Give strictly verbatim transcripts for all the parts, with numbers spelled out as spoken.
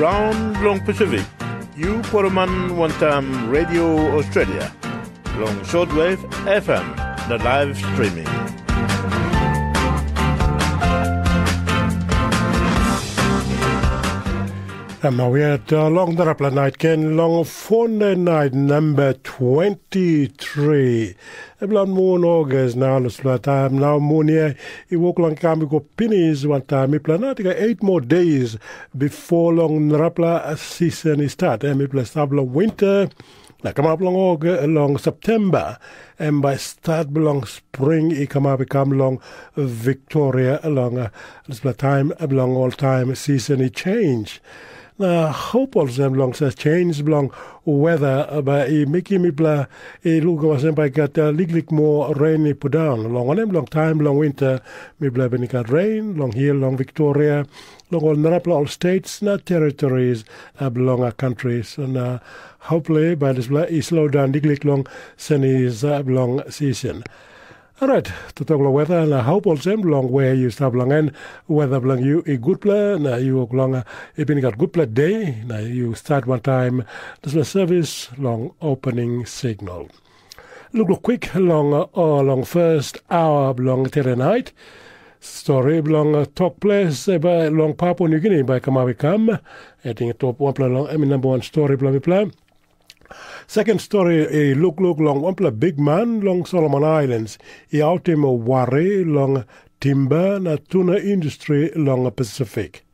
Raun long Pasifik, yu poroman wantaim Radio Australia long shortwave F M na live streaming. Em nau yet uh, long narapela nait ken long Fonde nait namba twenty-three. Em long mun August nau, long dispela taim nau mun ya i wok long kam i go pinis wantaim mipela na tika eight more days before long narapela season i start. Em mipela stap long winter na kamap long August, long September, em bai start bilong spring i kamap i kam long Victoria long uh, dispela taim bilong ol taim season i change. Na hope olsem long sa change bilong weather uh, bai i mekim mipela i lukim olsem bai gat uh, liklik moa rain i pundaun. Long wanem long taim bilong winter mipela bin i gat rain long hil long Victoria, long ol narapela ol states na territories uh, bilong a countries. Na hopefully bai dispela i slow down liklik long senis uh, bilong season. Alright, toktok long weather na hope olsem long where you stap long en, weather bilong you i gutpela na you long uh, i bin got gutpela day na you start one time dispela service long opening signal. Lukluk kwik long uh, long first hour bilong tere night. Story bilong uh, tok ples uh, by long Papua New Guinea by Kamawi Kam. I think top one long I mean number one story bilong mipela. Second story, a look look long one pla big man long Solomon Islands. I autim a worry long timber na tuna industry long Pacific.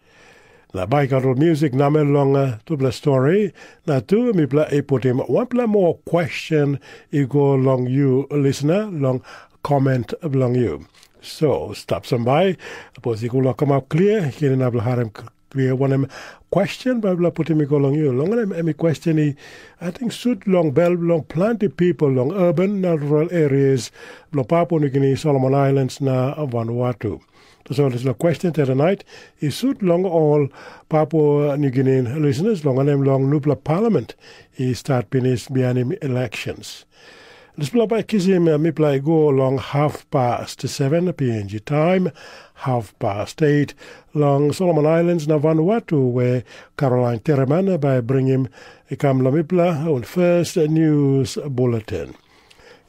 Na baikantol music namel long uh, tupela story, na tu mipela i putim wanpela moa question i go long yu listener long comment bilong yu. So, stap sambai, sapos i go long kamap klia, ken inap long harim klia wanem question bai bila putim i go long yu. Long wanem em i question i, I think sut long bel bilong planti people long urban na rural areas bilong Papua New Guinea, Solomon Islands na Vanuatu. Tasol dispela question tonight i sut long ol Papua New Guinea listeners long wanem long nupela parliament i start pinis bihainim elections. Dispela bai kisim mipela i go long half past seven P N G time, half past eight long Solomon Islands na Vanuatu, where Caroline Tereman bai bringim i kam long mipela on first news bulletin.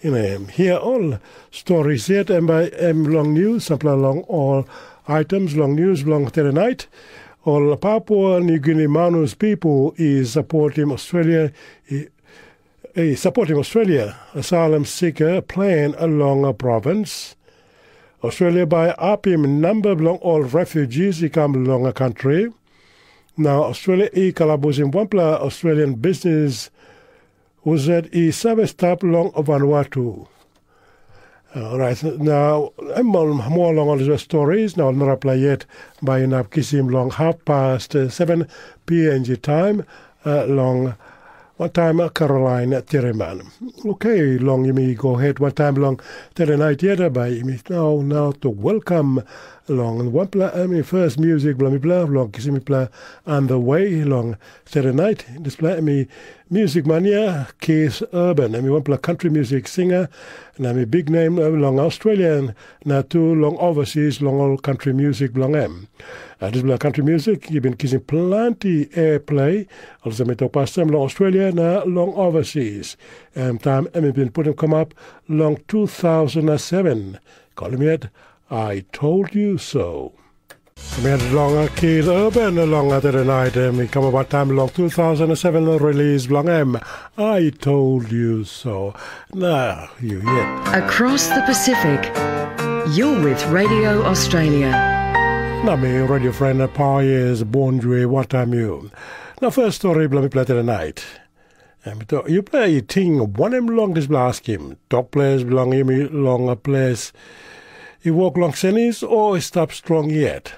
Em hia ol stories yet em bai em long news, sampela long ol items long news long tonight. Ol Papua New Guinea Manus people is supporting Australia, i, i supporting Australia asylum seeker plan along a province. Australia bai apim number bilong ol refugees i kam long a country. Now Australia i kalabusim wanpela Australian business husat i save stap long Vanuatu. Alright, na em ol moa long ol dispela stories na ol narapela yet bai inap kisim long half past uh, seven P N G time uh, long one time uh, Caroline Tiriman. Okay, long yumi go ahead one time long tele night yet uh, bai yumi now now to welcome long wanpela I mean first music bilong mipela long kisim mipela on the way long Saturday night. Dispela em i music man ya, Keith Urban. Em i wanpela country music singer, na em i big name eh, long Australia na tu long overseas long ol country music bilong em. Uh, dispela country music i bin kisim planti airplay, olsem i tok pastem long Australia na long overseas. Em taim em i bin putim kamap long two thousand seven. Kolim yet, I told you so. Met long Keith Urban long Saturday night em i kam about time long two thousand seven release bilong em. I told you so. Na you yet. Across the Pacific, you're with Radio Australia. Na mi radio friend Paul is born you what time you. Na first story bilong mi play tonight. Em i tok, yupela i ting wanem long dispela askim, tok ples bilong yumi long ples i wok long senis o i stap strong yet?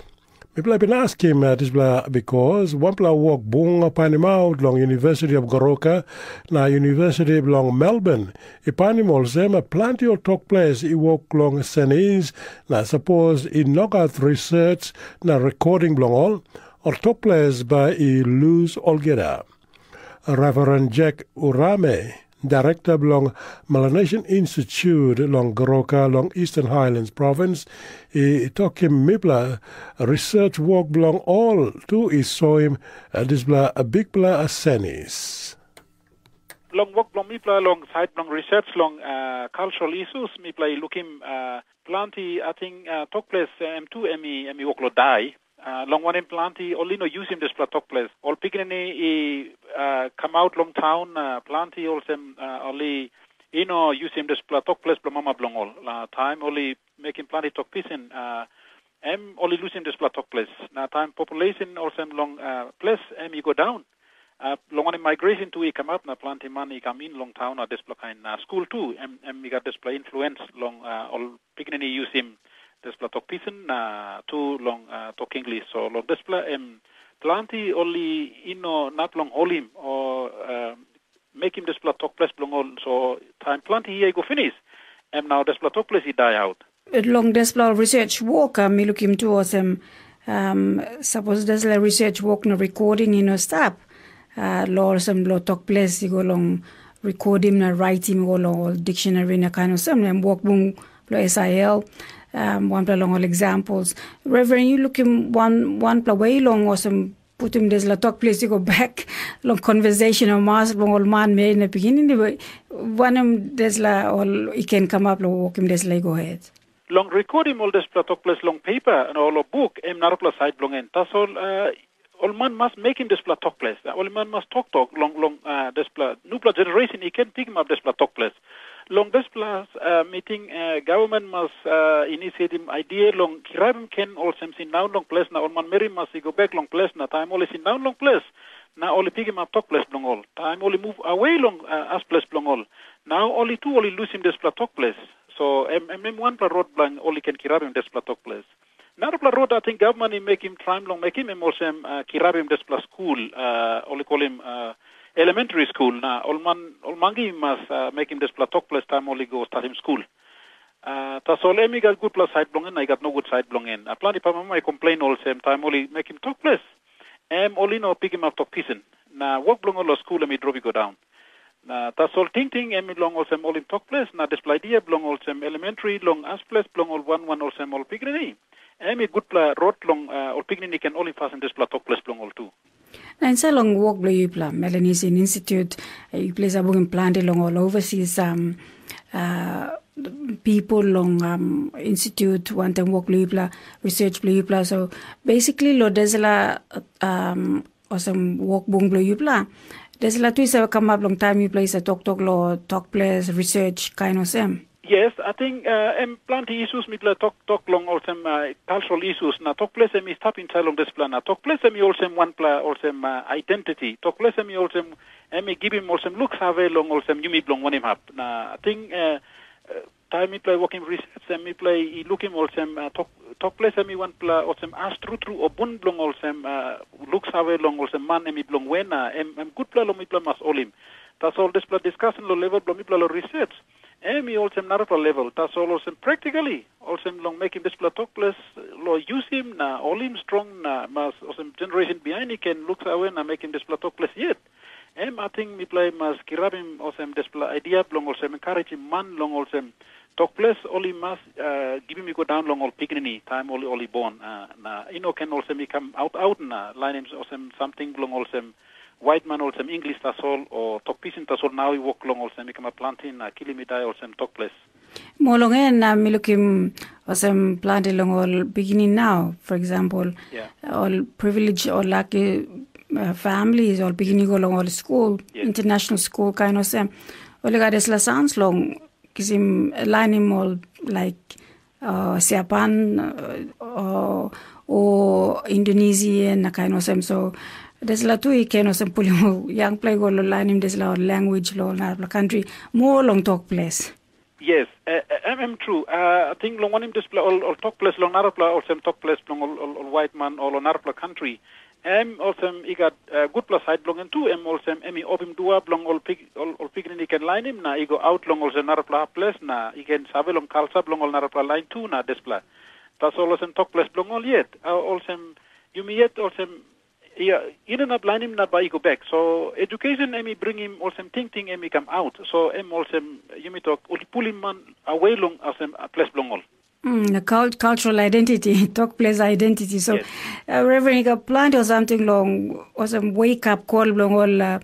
Mipela i bin askim uh, dispela bikos wanpela wok bung painimaut long University of Goroka na University bilong Melbourne i painim olsem planti ol tok ples i wok long senis, na sapos i nogat research na recording bilong ol, ol tok ples bai i lus olgeta. Reverend Jack Urame, Direkta bilong Melanesian Institute long Goroka long Eastern Highlands Provins, i tokim mipela, research wok bilong ol tu i soim, eh, dispela bikpela senis. Long wok bilong mipela long sait bilong research long, eh, cultural issues, mipela i lukim, eh, planti, ating, eh, tok ples, eh, em tu em i, em i wok long dai. Ah, long wanem, planti ol i no yusim dispela tok ples. Ol pikinini i, ah, kamaut long taun, ah, planti olsem, ah, ol i, i no yusim dispela tok ples bilong mama bilong ol. Na taim ol i mekim planti tok pisin, ah, em ol i lusim dispela tok ples. Na taim population olsem long, ah, ples em i go daun, ah, long wanem, migration tu i kamap na planti man i kam in long taun, na dispela kain, ah, skul tu, em, em i gat dispela influence long, ah, ol pikinini yusim dispela tok pisin na tu long, ah, tok Inglis. So long dispela em planti ol i, i no inap long holim o, ah, mekim dispela tok ples bilong ol. So taim planti yia i go pinis, em nau dispela tok ples i dai aut. Long dispela research wok, ah, mi lukim tu olsem, um, sapos dispela research wok na recording i no stap, ah, lo olsem lo tok ples i go long recording na writing i go long ol dictionary na kain olsem, na em wok bung lo S I L, um, wanpela long ol examples. Reverend, yu lukim wan, wanpela way long olsem putim dispela tok ples i go back long conversation o mas bilong ol manmeri na pikinini, wanem dispela ol i ken kamap long wokim dispela i go het? Long rekodim ol dispela tok ples long pepa na ol buk, em narapela sait bilong en. Tasol, eh, ol man mas mekim dispela tok ples. Ol man mas toktok long, long, eh, dispela nupela generation i ken pikim up dispela tok ples. Long dispela, eh, meeting, eh, government mas, eh, initiatim idea long kirapim ken olsem sindaun long ples, na ol manmeri mas i go bek long ples, na taim ol i sindaun long ples, na ol i pikim up tok ples bilong ol. Taim ol i move away long, eh, as ples bilong ol, nau ol i tu ol i lusim dispela tok ples. So em, em, em wanpela rot bilong ol i ken kirapim dispela tok ples. Narapela rot ating gavman i mekim traim long mekim em olsem, ah, kirapim dispela skul, ah, ol i kolim, ah, elementary skul, na ol man, ol mangi i mas, ah, mekim dispela tok ples taim ol i go statim skul. Ah, tasol em i gat gutpela sait bilong en, na i gat nogut sait bilong en. Ah, planti pamama i komplein olsem, taim ol i mekim tok ples, em ol i no pikim up tok pisin, na wok bilong ol long skul em i drop i go daun. Na tasol tingting em i long olsem holim tok ples, na dispela idea bilong olsem elementary long as ples bilong ol wan wan olsem ol pikinini, em i gutpela rot long, ah, ol pikinini i ken holim pasin dispela tok ples bilong ol tu. Na insait long wok bilong yupela, Melanesian Institute, eh, yupela i save bungim planti long ol overseas, um, uh, people long, um, institute, wantaim wok bilong yupela, research bilong yupela. So, basically, lo dispela, um, olsem wok bung bilong yupela, dispela tu i save kamap long taim yupela i save toktok lo tok ples, research, kain olsem. Yes, ating, uh, em planti issues mipela toktok long olsem, uh, cultural issues, na tok ples em i stap insait long dispela, na tok ples em i olsem wanpela olsem, uh, identity. Tok ples em i olsem, em i givim olsem luk save long olsem yumi bilong wanem hap. Na ating, uh, uh, taim mipela i wokim research, em mipela i lukim olsem, uh, tok, tok ples em i wanpela olsem as tru tru o bun bilong olsem, uh, luk save long olsem man em i bilong wen, na em, em gutpela long mipela mas holim. Tasol dispela discussion lo level bilong mipela lo research, em i olsem narapela level. Tasol olsem practically, olsem long mekim dispela tok ples lo yusim na holim strong na mas olsem generation bihain i ken luk save na mekim dispela tok ples yet. Em ating mipela i mas kirapim olsem dispela idea bilong olsem encouragim man long olsem tok ples ol i mas, uh, givim i go daun long ol pikinini taim ol, ol i bon, uh, na i no ken olsem i kam aut aut na lainim olsem samting bilong olsem waitman olsem Inglis tasol o tok pisin tasol nau i wok long olsem i kamap planti na kilim i dai olsem tok ples. Mo long en na mi lukim olsem planti long ol pikinini nau, for example, yeah, ol privilege o lucky, uh, families, ol pikinini go long ol school, yes, international school kain olsem. Ol i gat dispela sans long kisim lainim ol like, uh, Siapan, uh, o, o Indonesian na kain olsem. So dispela tu i ken olsem pulim ol yangpela i go lo lainim dispela language lo narapela country mo long tok ples. Yes, eh, eh, em, em tru. Ah, ating long wanem dispela ol, ol tok ples long narapela olsem tok ples bilong ol, ol, ol waitman o long narapela country, em olsem i gat, eh, gutpela sait bilong en tu, em olsem em i opim dua bilong ol pik, ol, ol pikinini i ken lainim na i go aut long olsem narapela ples na i ken save long kalsa bilong ol narapela lain tu na dispela. Tasol olsem tok ples bilong ol yet, ah, olsem yumi yet olsem Ia, inap lainim na bai i go bek. So education em i bringim olsem tingting em i kam aut. So em olsem yumi tok ol i pulim man awei long olsem ples bilong ol. Mm, the cult- cultural identity, tok place identity. So, yes. Uh, Reverend, you got plenty or something long, or some wake up call long all, uh,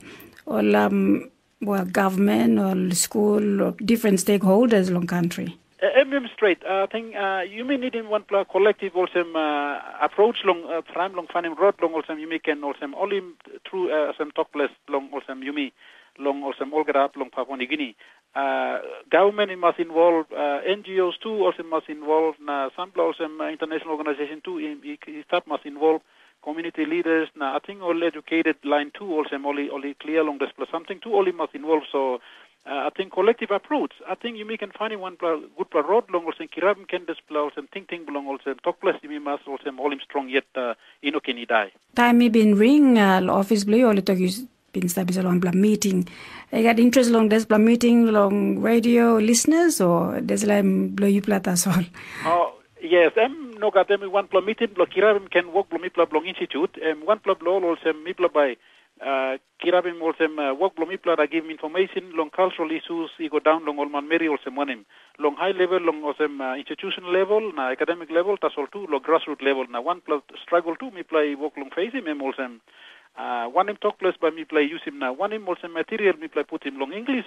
all um, well, government or school or different stakeholders long country. Em em straight. Ating uh, yumi nidim wanpela collective olsem uh, approach long uh, tram long finding road long olsem yumi can olsem olim through uh, olsem talk place long olsem yumi long olsem olgeta hap long Papua New Guinea. Uh, government i mas involve, uh, N G Os tu olsem mas involve, na sampela olsem uh, international organization tu i, i, i stap mas involve, community leaders, na ating ol educated line tu olsem oli oli clear long dispela something tu oli mas involve. So uh, ating collective approach, ating yumi can finding wanpela gutpela road long olsem kirapim ken dispela olsem tingting bilong olsem tokples yumi mas olsem holim strong yet uh, ino ken i dai. Taim mi bin ring uh, office bilong yu, ol i tok yu bin stap insait wanpela meeting. I gat interest long dispela meeting long radio listeners o dispela em bilong yupela tasol? Oh, yes, em no gat em wanpela meeting bilong kirapim ken wok bilong mipela bilong institute. Em wanpela bilong ol olsem mipela bai uh, kirapim olsem uh, wok bilong mipela na givim information long cultural issues i go daun long ol manmeri olsem wanem. Long high level long olsem uh, institution level na academic level tasol tu long grassroot level na wanpela struggle tu mipela i wok long facing em olsem uh, wanem tok ples bai mipela i yusim na wanem olsem material mipela i putim long English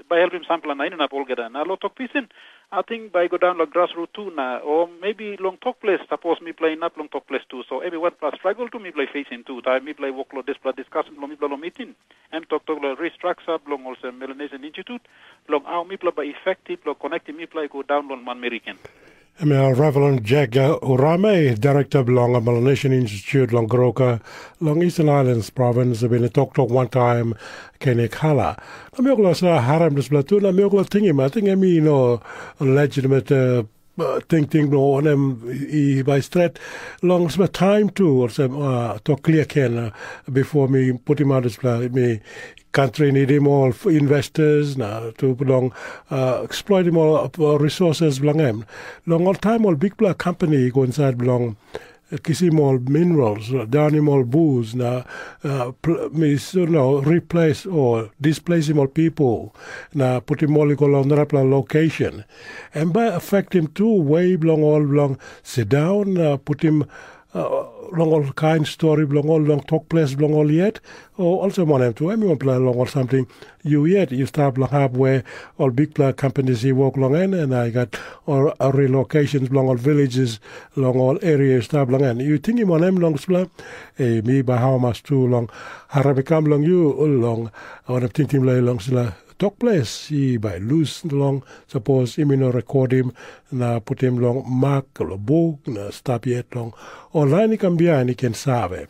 bai helpim sampela na inap olgeta. Na lo tok pisin, ating bai i go daun long grassroot tu na o maybe long tok ples sapos mipela inap long tok ples tu. So every wanpela struggle tu mipela i facing tu. Taim mipela i wok long dispela discussion bilong mipela long meeting, em toktok long restructure bilong olsem Melanesian Institute, long how mipela bai effective long connecting mipela i go daun long manmeri ken. Em ya Reverend Jack Urame, Director bilong Melanesian Institute long Groka, long Eastern Islands Province, bin toktok wantaim Kenny Kala. Na mi okula sa harim dispela tu, na mi okula tingim, I think em you know legitimate uh, tingting no onem i by stret long dispela time tu olsem uh, tok clear ken uh, before mi putim out dispela mi country nidim ol investors na tu long uh, exploitim ol uh, resources bilong em. Long ol taim ol bikpela company i go inside bilong kisim ol minerals, daunim ol bus na uh, pl- mi you know, replace or displacing ol people na putim ol i go long narapela location. Em bai affectim tu wei bilong ol bilong sit down na putim uh, long ol kain stori bilong ol long tok ples bilong ol yet, o olsem wanem tu em i wanpela long ol samting yu yet yu stap long hap we ol bikpela companies i wok long en, na i gat ol relocations bilong ol villages long ol area i stap long en. Yu tingim wanem long dispela? E, mi bai haumas tu long harim i kam long yu long wanem tingting bilong yu long dispela tok ples i bai lus long sapos im i no rekodim na putim long mak long buk na stap yet long ol lain i kam bihain i ken save.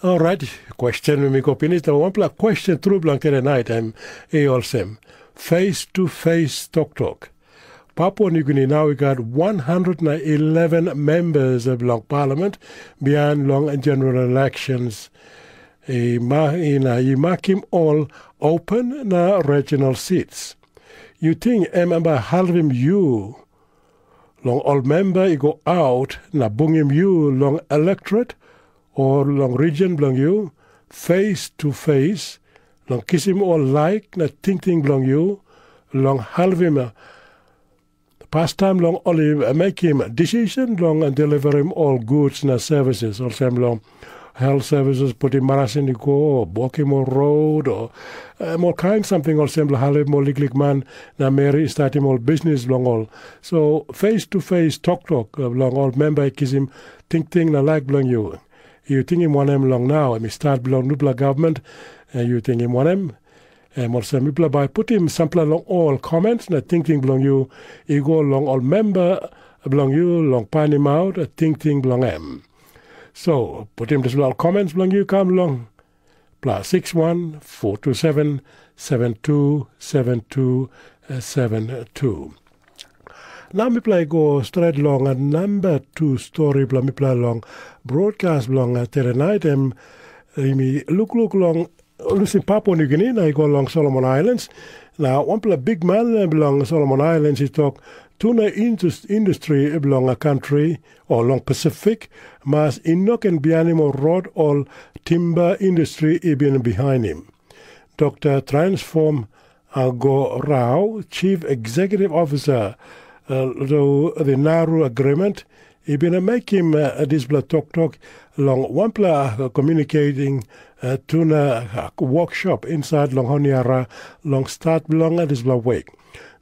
Orait, question mi go pinis, na wanpela question tru bilong tede nait em i olsem, face to face toktok. Papua Nugini nau i gat one hundred na eleven members bilong parliament bihain long general elections. I, ma, i, na i makim ol open na regional seats. Yu ting em em bai helpim yu long ol memba i go aut na bungim yu long electorate o long region bilong yu face to face, long kisim ol laik na tingting bilong yu, long helpim pastaim long ol i mekim decision long deliverim ol guds na services, olsem long health services, putim marasin i go, o wokim ol rot, o em ol kain samting olsem long helpim ol liklik man na meri i statim ol bisnis bilong ol. So face to face toktok bilong ol memba i kisim tingting na laik bilong yu. Yu tingim wanem long nau em i stat bilong nupela gavman? Yu tingim wanem? Em olsem mipela bai putim sampela long ol comments na tingting bilong yu i go long ol memba bilong yu long painimaut tingting bilong em. So putim dispela ol comments bilong yu kam long plus six one four two seven seven two seven two seven two. Na mipela i go stret long namba tu stori bilong mipela long broadcast bilong tedenait, em yumi lukluk long lusim Papua Nugini na i go long Solomon Islands. Na wanpela bikman bilong Solomon Islands i tok tuna industri bilong a kantri o long Pasifik mas i no ken bihainim ol rot ol timba industri i bin bihainim. Dokta Transform Agorau, Chief Executive Officer long the Nauru Agreement, i bin mekim dispela toktok long wanpela communicating tuna workshop insait long Honiara long stat bilong dispela wik.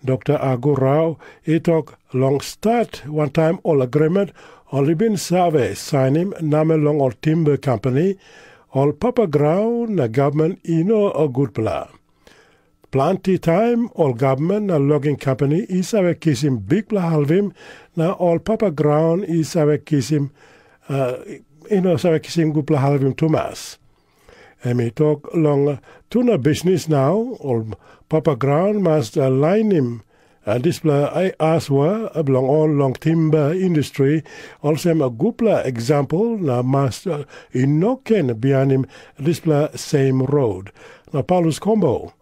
Dokta Agorau i tok long stat wantaim ol agreement ol i bin save sainim namel long ol timba kompani, ol papa graun na gavman i no gutpela. Planti taim ol gavman na logging kompani i save kisim bikpela halvim, na ol papa graun i save kisim i no save kisim gutpela halvim tumas. Em i tok long tuna bisnis nau, ol papa graun mas lainim dispela asua bilong ol long timba industri olsem gutpela eksampel na mas i no ken bihainim dispela sem rot. Na Paulus Kombo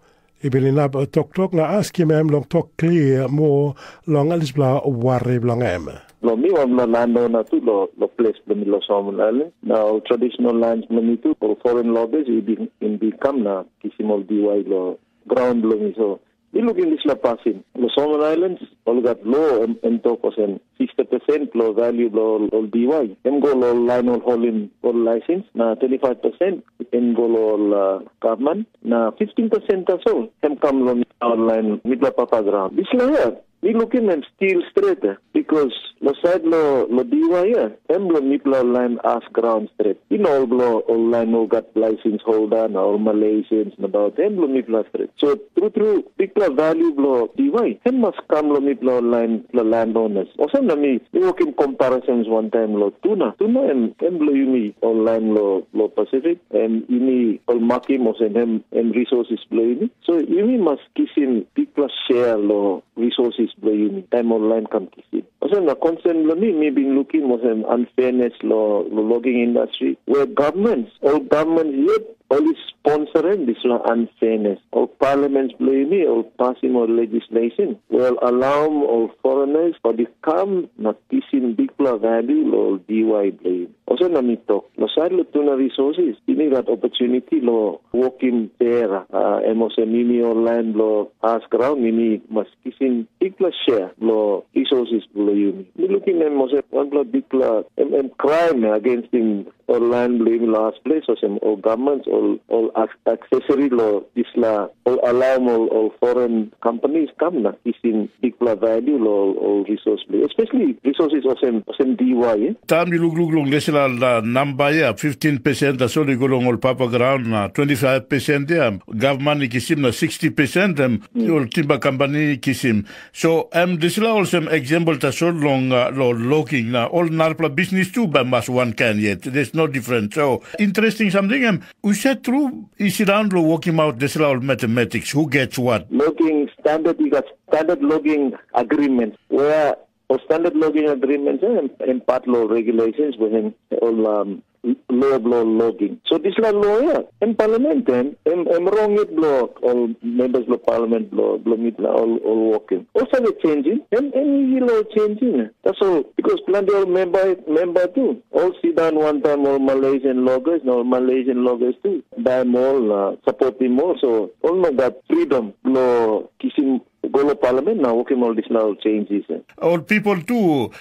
i bin inap toktok na askim em long tok klia moa long dispela wari bilong em. Long mi wanpela landona tu long lo ples bilong mi long Solomon Island. Na ol traditional lands bilong mi tu, ol foreign loggers i bin i bin kam na kisim ol diwai long graun bilong mi. So mi lukim dispela pasin. Long Solomon Islands, ol gat lo em, em tok olsem, sixty percent long value bilong ol, ol diwai em go long ol lain ol holim ol license, na twenty-five percent em go long ol uh, government, na fifteen percent tasol em kam long ol lain mipela papa graun. Dispela ya, mi lukim em stil stret, eh, because lo sait lo, lo diwai ya, em lo mipela lain as graun stret. I no ol blo ol lain ol gat license holder na ol Malaysians na about em lo mipela stret. So tru tru, bikpela value blo diwai, em mas kam lo mipela ol lain, lo landowners. Olsem na mi, mi wokim comparisons wantaim lo tuna. Tuna em, em lo yumi ol lain lo, lo Pacific, em yumi ol makim olsem em, em resources blo yumi. So yumi mas kisim bikpela share lo resources blo yumi, taim ol lain kam kisim. Olsem na concern blo mi, mi bin lukim olsem unfairness lo, lo logging industry, where governments, ol governments yet ol i sponsoring dispela unfairness. Ol parliaments blo yumi, ol pasim ol legislation, well, allow ol foreigners ol i kam na kisim bikpela value lo ol D Y blo yumi. Olsem na mi tok, lo sait lo tuna resources, yumi gat opportunity lo wokim fair, uh, em olsem yumi ol lain blo as graun, yumi mas kisim bikpela share lo resources blo yumi. Mi lukim em olsem wanpela bikpela, em, em crime against him ol lain blo yumi lo as ples, olsem ol governments, ol, ol accessory lo dispela, ol allow ol, ol foreign companies kam na kisim bikpela value lo ol, ol resource blo, especially resources olsem, olsem D Y, eh? Taim yu lukluk long dispela namba ya, fifteen percent tasol i go long ol papa graun, na twenty-five percent ya gavman i kisim, na sixty percent em ol timba company i kisim. So em dispela olsem example tasol long, uh, lo logging, na ol narapela bisnis tu bai mas wankain yet. There's no difference. So interesting something em, husat tru i sindaun lo wokim aut dispela ol mathematics, who gets what? Logging standard, i gat standard logging agreement, where ol standard logging agreements, eh, em, em pat lo regulations, where em ol, um, lo blo logging. So dispela lo ya, em parliament em, em, em rong yet blo ol members blo parliament blo, blo mipela ol, ol wokim. Ol save changing, em, em easy lo changing. Tasol, because planti ol member, member tu, ol sindaun wantaim ol Malaysian loggers, na ol Malaysian loggers tu, baim ol, na supportim ol, so ol no gat freedom lo kisim go lo parliament na wokim ol dispela ol changes, eh. Ol pipel tu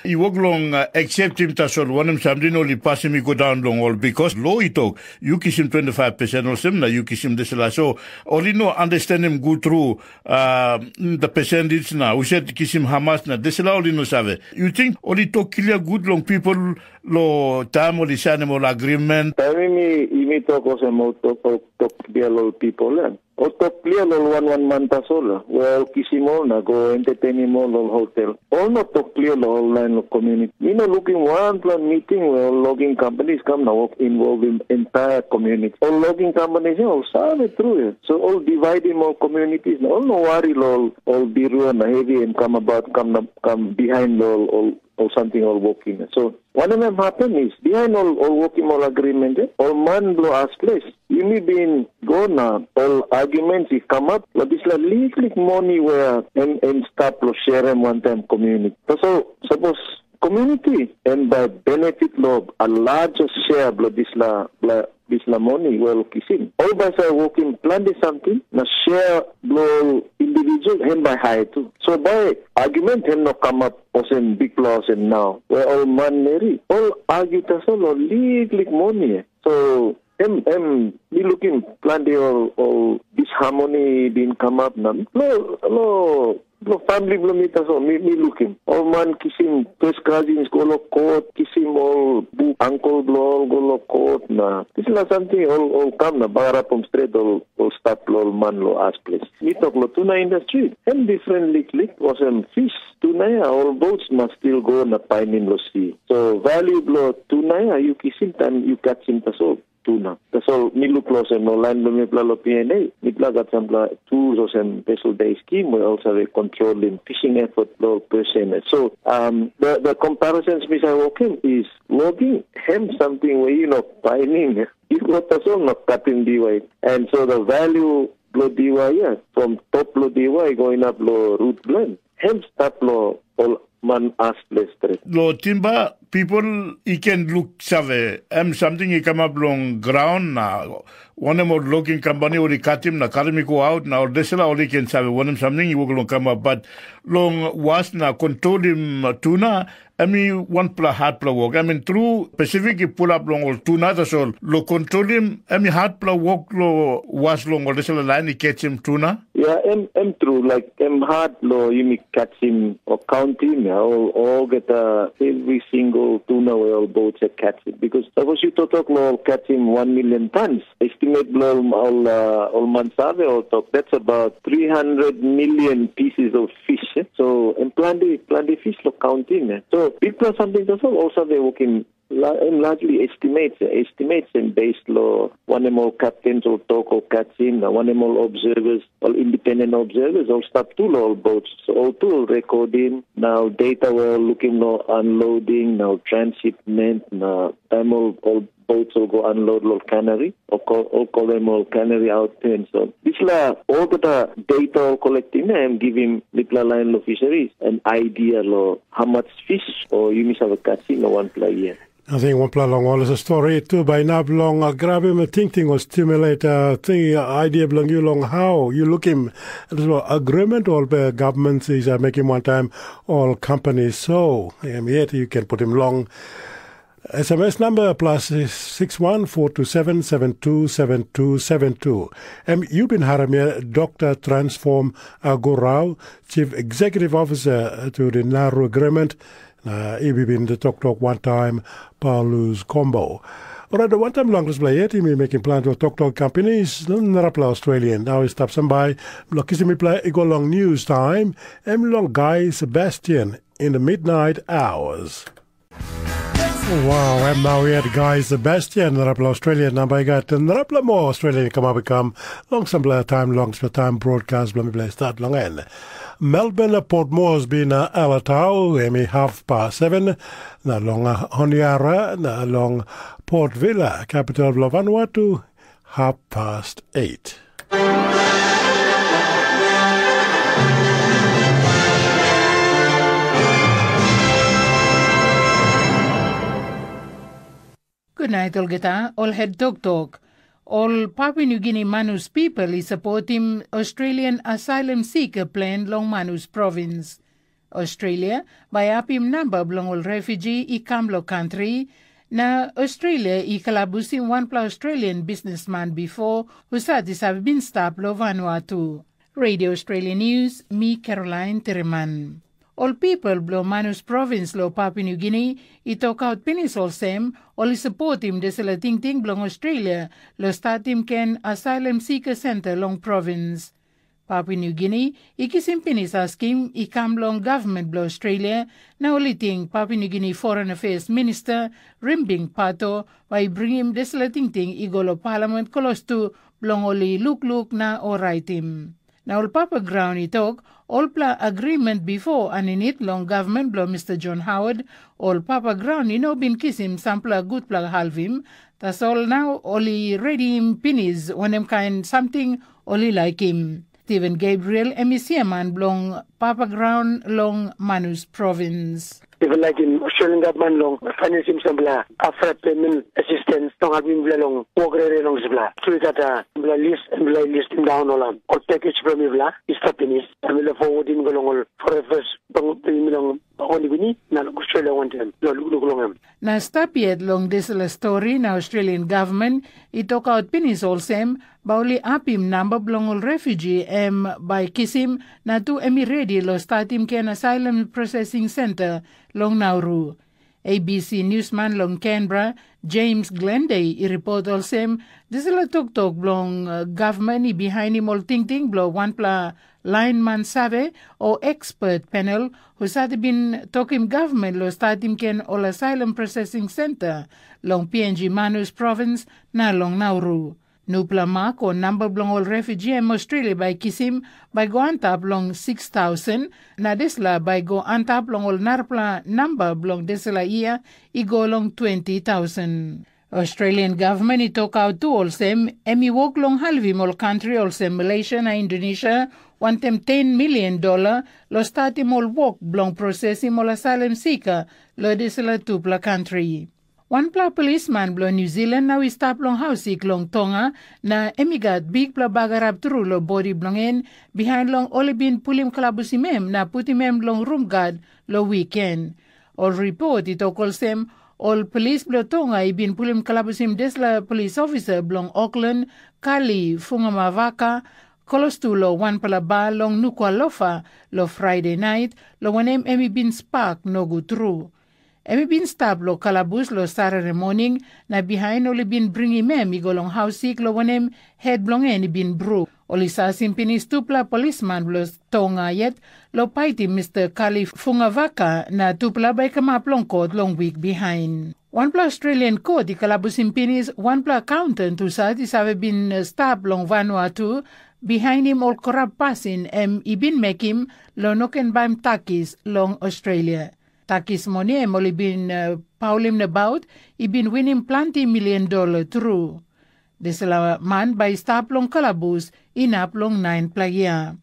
i wok long, uh, acceptim tasol wanem samting ol i pasim i go daun long ol, because lo i tok, yu kisim twenty-five percent olsem na yu kisim dispela. So ol i no understandim gut tru, uh, the percentage na husat kisim hamas na dispela ol i no save. Yu ting ol i tok klia gut long pipel lo taim ol i sainim ol agreement? Taim mi, mi tok olsem, ol tok, ol tok klia lo ol pipel, eh? Ol tok klia lo ol wan wan man tasol, we ol kisim ol na go entertainim ol lo ol hotel. Ol no tok klia lo ol lain lo community. Mi no lukim wanpela meeting we ol logging companies kam na wok involvim entire community. Ol logging companies ya, ol save tru ya. So ol dividim ol communities na ol no wari lo ol, ol birua na hevi em kam about, kam na, kam behind lo ol, ol, ol samting ol wokim. So Wanem em happen is, bihain ol, ol wokim ol agreement, eh, ol man bilong as ples, yumi bin go na ol arguments i kamap, lo dispela liklik moni where em, em stap lo sharing one time community. So, suppose community em by benefit lo a larger share blo dispela, bla, dispela moni well kisim. Ol by sa wokim planti something, na share blo individual em by high too. So by argument em no kamap olsem bikpela olsem now, where ol man meri, ol argue tasol ol liklik moni. So em, em, mi lukim planti ol, ol disharmony bin kamap na lo, lo, lo family bilong mi tasol, mi, mi lukim. Ol man kisim first cousins go lo court, kisim ol buk uncle bilong ol go lo court na. Dispela samting ol, ol kam na bagarapim stret ol, ol stap lo ol man lo as ples. Mi tok lo tuna industry, em different liklik, olsem fish, tuna ya, ol boats mas still go na painim lo sea. So value blo tuna ya, you kisim time you catchim tasol tuna. Tasol mi luk lo olsem lo line blo mipela lo P N A, mipela gat sampela tools olsem vessel day scheme where ol save controlling fishing effort lo person. So um, the, the comparisons mi sa wokim is logging hem something where you know paining. You go tasol na cutting D Y. And so the value blo D Y ya, from top blo D Y going up lo root blend. Hem start lo ol man as ples stret. Lo timba, people i ken luk save, em samting i kamap long graun na wanem ol logging company ol i katim na karim i go aut na ol dispela ol i ken save wanem samting i wok long kamap, but long was na kontrolim tuna, em i wanpela hatpela wok. I mean, tru, Pacific i pulap long ol tuna tasol, lo kontrolim, em i hatpela wok lo was long ol dispela lain i ketsim tuna. Ya, em, em tru, like, em hat lo yumi catchim o counting, ya, ol, olgeta, every single tuna where ol boats are catching. Because suppose you totok lo ol catchim one million tons, estimate blo ol, ol, uh, ol man save ol tok, that's about three hundred million pieces of fish. Eh? So, em planti, planti fish lo counting. Eh? So, bikpela samting tasol, ol save wokim la, em largely estimates, estimates em based lo wanem ol captains ol tok ol catchim, na wanem ol observers, ol independent observers, ol stap tu lo ol boats. So ol tu ol recording, na ol data where ol looking lo unloading, na ol transshipment, na time ol, ol boats ol go unload lo cannery, ol call, ol call them ol cannery outpin. So dispela olgeta data ol collecting na em giving mipela line lo fisheries an idea lo how much fish o yumi save catching lo wanpela year. I think wanpela long ol is a story tu bai inap long uh, grabim a tingting o stimulate uh, the idea belong you long how you look him. Agreement all the governments is uh, making one time all companies so um, yet you can put him long. S M S number plus six one four two seven seven two seven two seven two. Em you been haramia Doctor Transform Agurau, Chief Executive Officer to the Nauru Agreement. Na i bin tok tok one time Paulus Kombo. Orait wantaim long dispela yet yumi mekim plan long toktok companies narapela Australian nau i stap sambai bilong kisim mipela i go long news time, em long Guy Sebastian in the midnight hours. Wow, em nau yet Guy Sebastian narapela Australian na bai gat narapela mo Australian i kamap i kam long sampela taim long dispela taim broadcast bilong mipela i start long en. Melbourne na Port Moresby na Alatau em i half past seven, na long Honiara na long Port Vila, capital bilong Vanuatu, half past eight. Gunait olgeta, ol het toktok. Ol Papua Nugini Manus pipel i sapotim Australian asylum seeker plan long Manus provins. Australia bai apim namba bilong ol refugee i kam long kantri, na Australia i kalabusim wanpela Australian bisnisman bipo husat i save bin stap long Vanuatu. Radio Australia News, mi Caroline Tereman. Ol pipel bilong Manus provins long Papua Nugini i tokaut pinis olsem, ol i sapotim dispela tingting bilong Australia long statim ken asylum seeker center long provins. Papua Nugini i kisim pinis askim i kam long gavman bilong Australia, na ol i ting Papua Nugini Foreign Affairs Minister Rimbing Pato bai i bringim dispela tingting i go long Parliament klostu bilong ol i lukluk na oraitim. Na ol papa graun i tok, olpela agreement bipo aninit long gavman bilong Mr. John Howard, ol papa graun i no bin kisim sampela gutpela halvim, tasol nau ol i redim pinis wanem kain samting ol i laikim. Steven Gabriel em i siaman bilong papa graun long Manus provins. Mipela laikim Australian gavman long fainisim sampela afra payment assistance long helpim mipela long wok rere long sipela. Tru i gat a mipela lis, mipela i listim daun ol ol package bilong mipela i stap pinis. Na mipela forwardim go long ol forefes bilong mi long Papua Nugini na long Australia wantaim long lukluk long em. Na stap yet long dispela stori na Australian gavman i tokaut pinis olsem, bai ol i apim namba bilong ol refuji em bai kisim, na tu em i redi long statim ken asylum processing center long Nauru. A B C newsman long Canberra, James Glendey, i ripot olsem, dispela toktok bilong uh, gavman i bihainim ol tingting bilong wanpela lainman save o expert panel husat i bin tokim gavman long statim ken ol asylum processing center long P N G Manus provins na long Nauru. Nupela mak o namba bilong ol refuji em Australia bai kisim bai go antap long six thousand, na dispela bai go antap long ol narapela namba bilong dispela yia i go long twenty thousand. Australian gavman i tokaut tu olsem, em i wok long halivim ol kantri olsem Malaysia na Indonesia wantaim ten milion dola long statim ol wok bilong prosesim ol asylum sika long dispela tupela kantri. Wanpela polisman bilong New Zealand nau i stap long hausik long Tonga, na em i gat bikpela bagarap tru long bodi bilong en, bihain long ol i bin pulim kalabusim em na putim em long rum gat long wiken. Ol ripot i tok olsem, ol polis bilong Tonga i bin pulim kalabusim dispela polis ofisa bilong Auckland, Kali Fungamavaka, klostu long wanpela ba long Nukualofa long Friday nait, long wanem em i bin spak nogut tru. Em i bin stap long kalabus long Saturday moning, na bihain ol i bin bringim em i go long hausik, long wanem, het bilong en i bin bruk. Ol i sasim pinis tupela polisman bilong Tonga yet long paitim Mister Kali Fungavaka, na tupela bai i kamap long kot long wik bihain. Wanpela Australian kot i kalabusim pinis wanpela akauntant husat i save bin stap long Vanuatu, bihainim ol korap pasin em i bin mekim long no ken baim takis long Australia. Takis moni em ol i bin uh, paulim nabaut i bin winim planti milion dola tru. Dispela man bai i stap long kalabus inap long nainpela yia.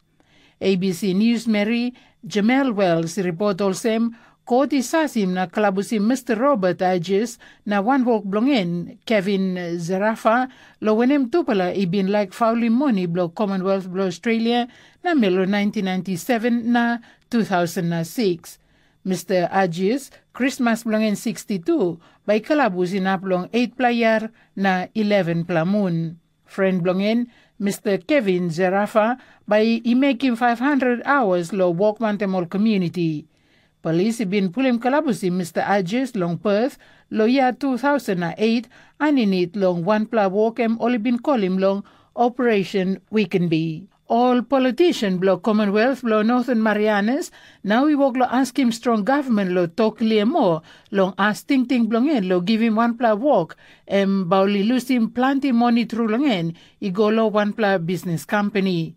A B C News Mary Jamel Wells i ripot olsem, kot i sasim na kalabusim Mister Robert Agius na wanwok bilong en, Kevin Zerafa, long wanem tupela i bin laik faulim moni bilong Commonwealth bilong Australia na melo nineteen ninety-seven na two thousand six. Mister Agius, Krismas bilong en sixty-two, bai i kalabus inap long eightpela yar na elevenpela mun. Fren bilong en, Mister Kevin Zerafa, bai i mekim five hundred hours long wok wantaim ol komuniti. Polis i bin pulim kalabusim Mister Agius long Perth long yia two thousand eight, aninit long wanpela wok em ol i bin kolim long Operation Weekend Bee. Ol politician bilong Commonwealth bilong Northern Marianas nau i wok long askim strong gavman long tok klia moa long as tingting bilong en long givim wanpela wok, em bai ol i lusim planti moni tru long en i go long wanpela bisnis kompani.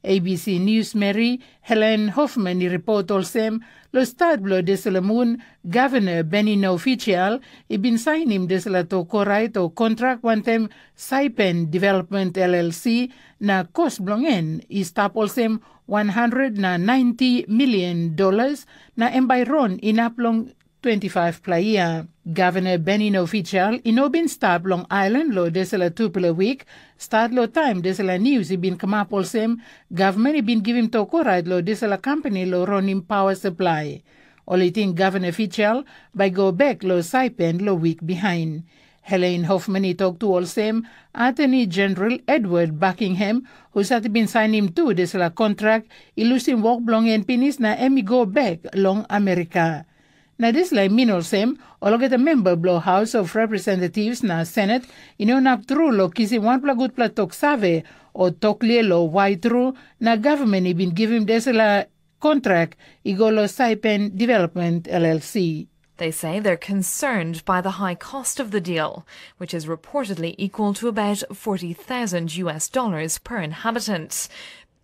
A B C News Mary Helen Hoffman i ripot olsem, long stat bilong dispela mun, Governor Benino Fitial i bin sainim dispela tok orait o kontrak wantaim Saipan Development L L C, na kos bilong en i stap olsem one hundred na ninety million dollars, na em bai ron inap long twenty-five pela yia. Governor Benino Fitial i no bin stap long ailan long dispela tupela wik, stat long taim dispela nius i bin kamap olsem, gavman i bin givim tok orait long dispela kompani long ronim pawa saplai. Ol i ting Governor Fitial bai go bek long Saipan long wik bihain. Helen Hoffman i tok tu olsem, Attorney General Edward Buckingham, husat i bin sainim tu dispela kontrak, i lusim wok bilong en pinis na em i go bek long Amerika. Na dispela i min olsem, olgeta memba bilong House of Representatives na Senate i no inap tru long kisim wanpela gutpela tok save o tok klia long wai tru na gavman i bin givim dispela kontrak i go long Saipan Development L L C. They say they're concerned by the high cost of the deal, which is reportedly equal to about forty thousand U S dollars per inhabitant.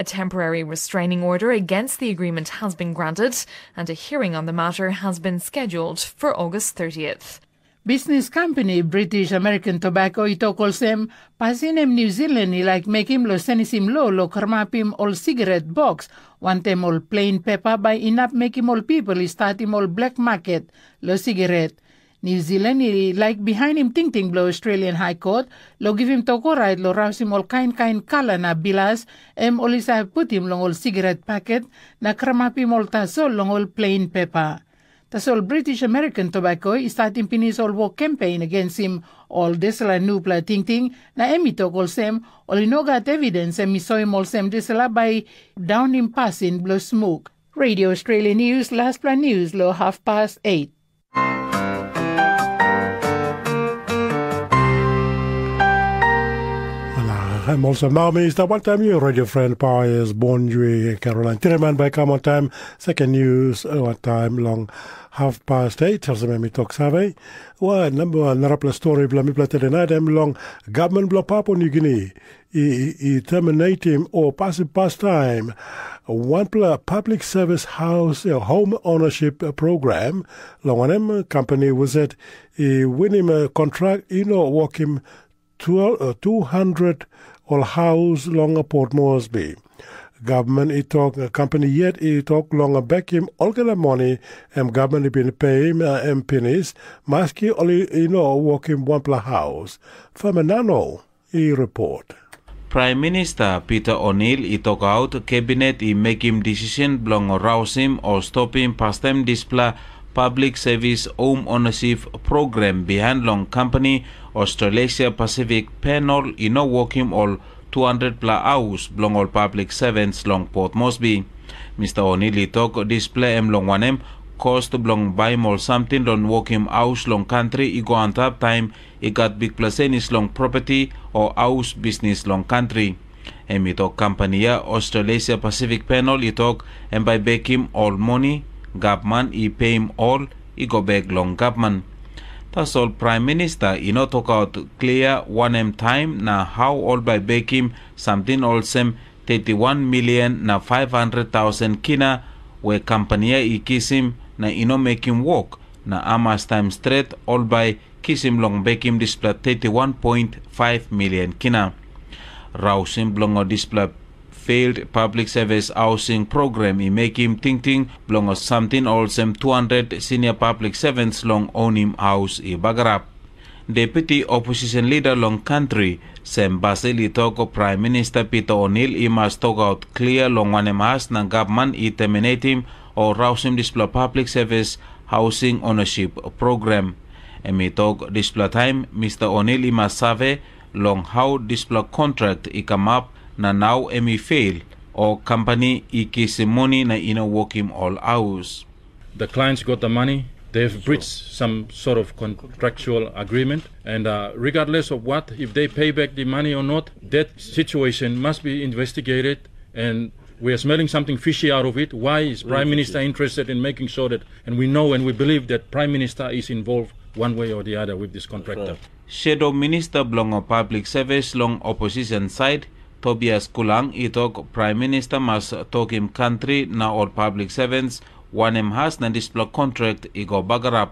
A temporary restraining order against the agreement has been granted, and a hearing on the matter has been scheduled for August thirtieth. Bisnis kampani British American Tobacco i tok olsem, pasin em New Zealand i laik mekim long senisim lo long karamapim ol sigaret boks, wantaim ol plain pepa bai inap mekim ol pipel i statim ol black market long sigaret. New Zealand i laik bihainim tingting bilong Australian High Court long givim tok orait long rausim ol kain kain kala na bilas, em ol i save putim long ol sigaret paket na karamapim ol tasol long ol plain pepa. Tasol British American Tobacco i statim pinis ol wok kempein agensim ol dispela nupela tingting, na em i tok olsem, ol i no gat evidens em i soim olsem dispela bai daunim pasin bilong smuk. Radio Australia News, laspela news lo half past eight. Em olsem nau mi stap wantaim yu radio friend Power is born yu Caroline Tiraman by come on time. Second news one time long half past eight. Olsem em i tok save. Wa number one narapela story bilong mipela tede nait em long government bilong Papua New Guinea i, i terminatim o pasim pastaim wanpela public service house home ownership program, long wanem company was it i winim kontrak i no wokim two hundred ol haus long Port Moresby. Gavman i tok, kampani yet i tok long bekim olgeta moni em gavman i bin peim em pinis, maski ol i no wokim wanpela haus. Famanano i report. Praim Minista Pita O'Neill i tokaut Kabinet i mekim disisen bilong rausim o stopim pastaim dispela Public Service Home Ownership Program bihain long kampani Australasia Pasifik Panel i no wokim ol two hundred pela haus bilong ol public servants long Port Moresby. Mista O'Neill i tok dispela em long wanem, kost bilong baim ol samting long wokim haus long kantri i go antap taim i gat bikpela senis long properti o haus bisnis long kantri. Em i tok kampani ya Australasia Pasifik Panel i tok em bai bekim ol moni gavman i peim ol i go bek long gavman. Tasol Praim Minista i no tokaut klia wanem taim na hau ol bai bekim samting olsem thirty-one million na five hundred thousand kina we kampani ya i kisim na i no mekim wok, na hamas taim stret ol bai kisim long bekim dispela thirty-one point five million kina. Rausim bilong dispela failed public service housing program i mekim tingting bilong samting olsem two hundred senior public servants long ownim haus i bagarap. Deputi opposition leader long kantri, Sam Basil i tok Praim Minista Pita O'Neill i mas tokaut klia long wanem as na gavman i terminatim o rausim dispela public service housing ownership program. Em i tok dispela taim Mista O'Neill i mas save long hau dispela kontrak i kamap na nau em i feil, o kampani i kisim moni na i no wokim ol haus. The clients got the money. They've breached some sort of contractual agreement. And uh, regardless of what, if they pay back the money or not, that situation must be investigated. And we are smelling something fishy out of it. Why is Prime Minister interested in making sure that, and we know and we believe that Prime Minister is involved one way or the other with this contractor? Shadow Minister bilong Public Service long opposition side, Tobias Kulang i tok Prime Minister mas tokim kantri na ol public servants wanem has na dispela kontrak i go bagarap.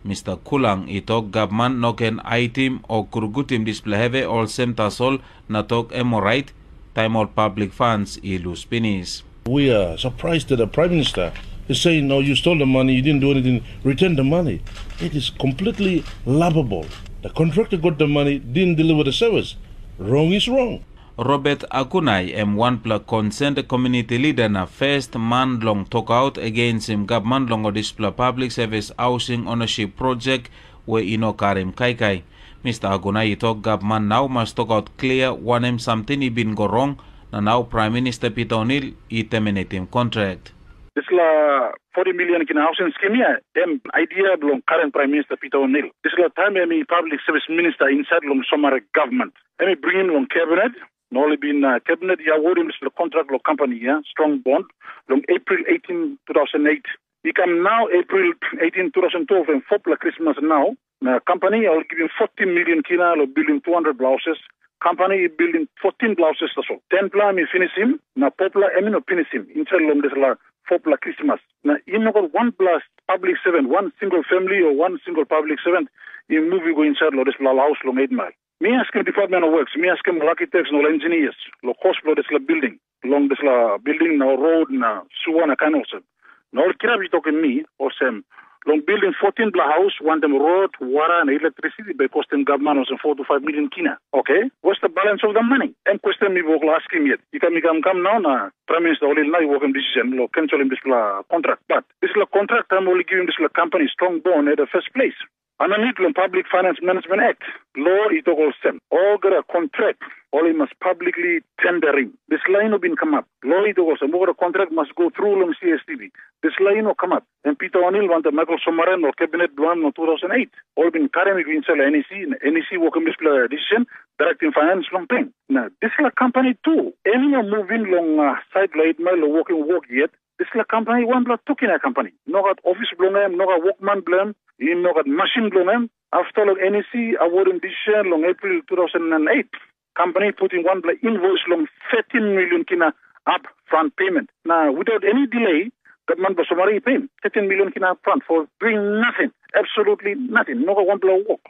Mista Kulang i tok gavman no ken aitim o krugutim dispela hevi olsem tasol na tok em orait, taim ol public funds i lus pinis. We are surprised that the Prime Minister is saying, "No, you stole the money, you didn't do anything, return the money." It is completely laughable. The contractor got the money, didn't deliver the service. Wrong is wrong. Robert Akunai em wanpela concerned community leader na first man long tokaut against him gavman long dispela public service housing ownership project we i no karim kaikai. Mista Akunai i tok gavman nau mas tokaut klia wanem samting i bin go rong, na nau Prime Minister Pita O'Neill i terminatim kontrak. Dispela forty million kina housing scheme ya, em idea bilong current Prime Minister Pita O'Neill. Dispela taim em i public service minister inside long Somare government. Em i bringim long cabinet, na ol i bin uh, cabinet i awodim dispela kontrak long company ya, Strong Bond, long April eighteen, two thousand eight. I kam nau April eighteen, two thousand twelve, em fopela Krismas nau, na company ol givim forty million kina long building two hundred houses, Company i bildim fourteen pela houses tasol. Ten pela em i finisim, na four pela em i no finisim inside long dispela four pela Christmas. Na i no got one pela public servant, one single family or one single public servant i move i go inside long dispela house long eight Mile. Mi askim Department of Works, mi askim ol architects na ol engineers long cost bilong dispela building, long dispela building na road na sewer na kain olsem. Na ol kirap i tokim mi olsem, long building fourteen pela house, wantaim road, wara na electricity bai kostim gavman olsem four to five million kina. Okay, what's the balance of the money? Em question mi wok long askim yet. I kam, i kam, kam nau na Prime Minister ol i nau i wokim decision long cancelim dispela contract. But dispela contract em ol i givim dispela company strong bond at the first place. Aninit long Public Finance Management Act, lo i tok olsem, olgeta kontrak ol i mas publicly tendering. Dispela i no bin kamap. Lo i tok olsem, olgeta kontrak mas go tru long C S T B. Dispela i no kamap. Em Peter O'Neill wantaim Michael Somare na ol kabinet bilong em long two thousand eight, ol bin karim i go insait long N E C, na N E C wokim dispela decision, directing finance long pen. Na dispela company tu, em i no move in long uh, side long eight Mile long wokim wok yet. Dispela company wanpela tukina company. No gat office bilong em, no gat wokman bilong em, i no gat masin bilong em. After long N E C awarding decision long April two thousand and eight, company putim wanpela invoice long thirteen million kina upfront payment. Na without any delay, gavman bilong Somalia i payim thirteen million kina upfront for doing nothing, absolutely nothing, no gat wanpela wok.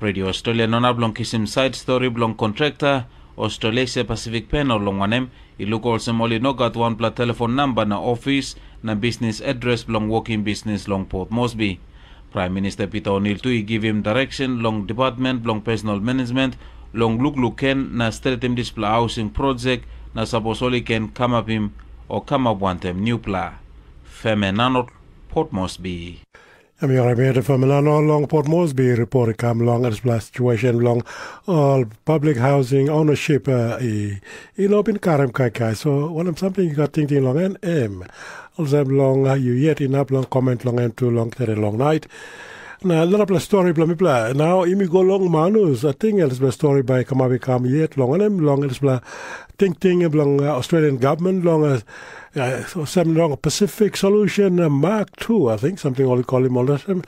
Radio Australia no inap long kisim side story bilong kontrakta Australasia Pacific Panel, long wanem, i luk olsem ol i no gat wanpela telefon namba na ofis na bisnis adres bilong wokim bisnis long Port Moresby. Prime Minister Peter O'Neill tu i givim direction long Department bilong Personal Management long lukluk ken na stretim dispela housing project, na sapos ol i ken kamapim o kamap wantaim newpela. Feme Nanot, Port Moresby. Em i orait mete from Milano long Port Moresby, report i kam long dispela situation long all public housing ownership uh, i, i no bin karim kaikai. So wanem something you got thinking long en em. Olsem long uh, you yet inap long comment long em tu long tere long night. Na narapela story bilong mipela. Nau imi go long manus. I think dispela story bai kamap i kam yet long wanem long dispela tingting bilong uh, Australian government long uh, uh, olsem long Pacific Solution uh, Mark two, I think, something ol kolim ol olsem.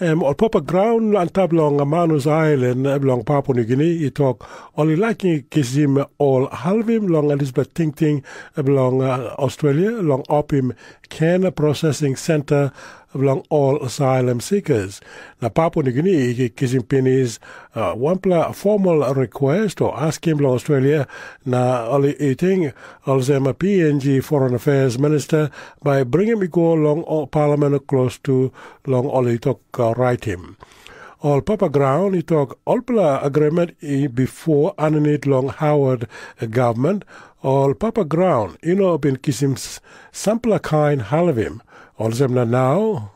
Um, ol papa ground antap long uh, Manus Island uh, bilong Papua New Guinea i tok ol i laik kisim ol halvim long dispela tingting uh, bilong uh, Australia long opim ken processing center bilong ol asylum seekers. Na Papua New Guinea i kisim pinis uh, wanpela formal request o askim long Australia na ol i ting olsem P N G Foreign Affairs Minister bai bringim i go long Parliament klostu long ol i tok uh, raitim. Ol papa graun i tok olpela agreement i bipo aninit long Howard government, ol papa graun i no bin kisim sampela kain halivim. Olsem na nau,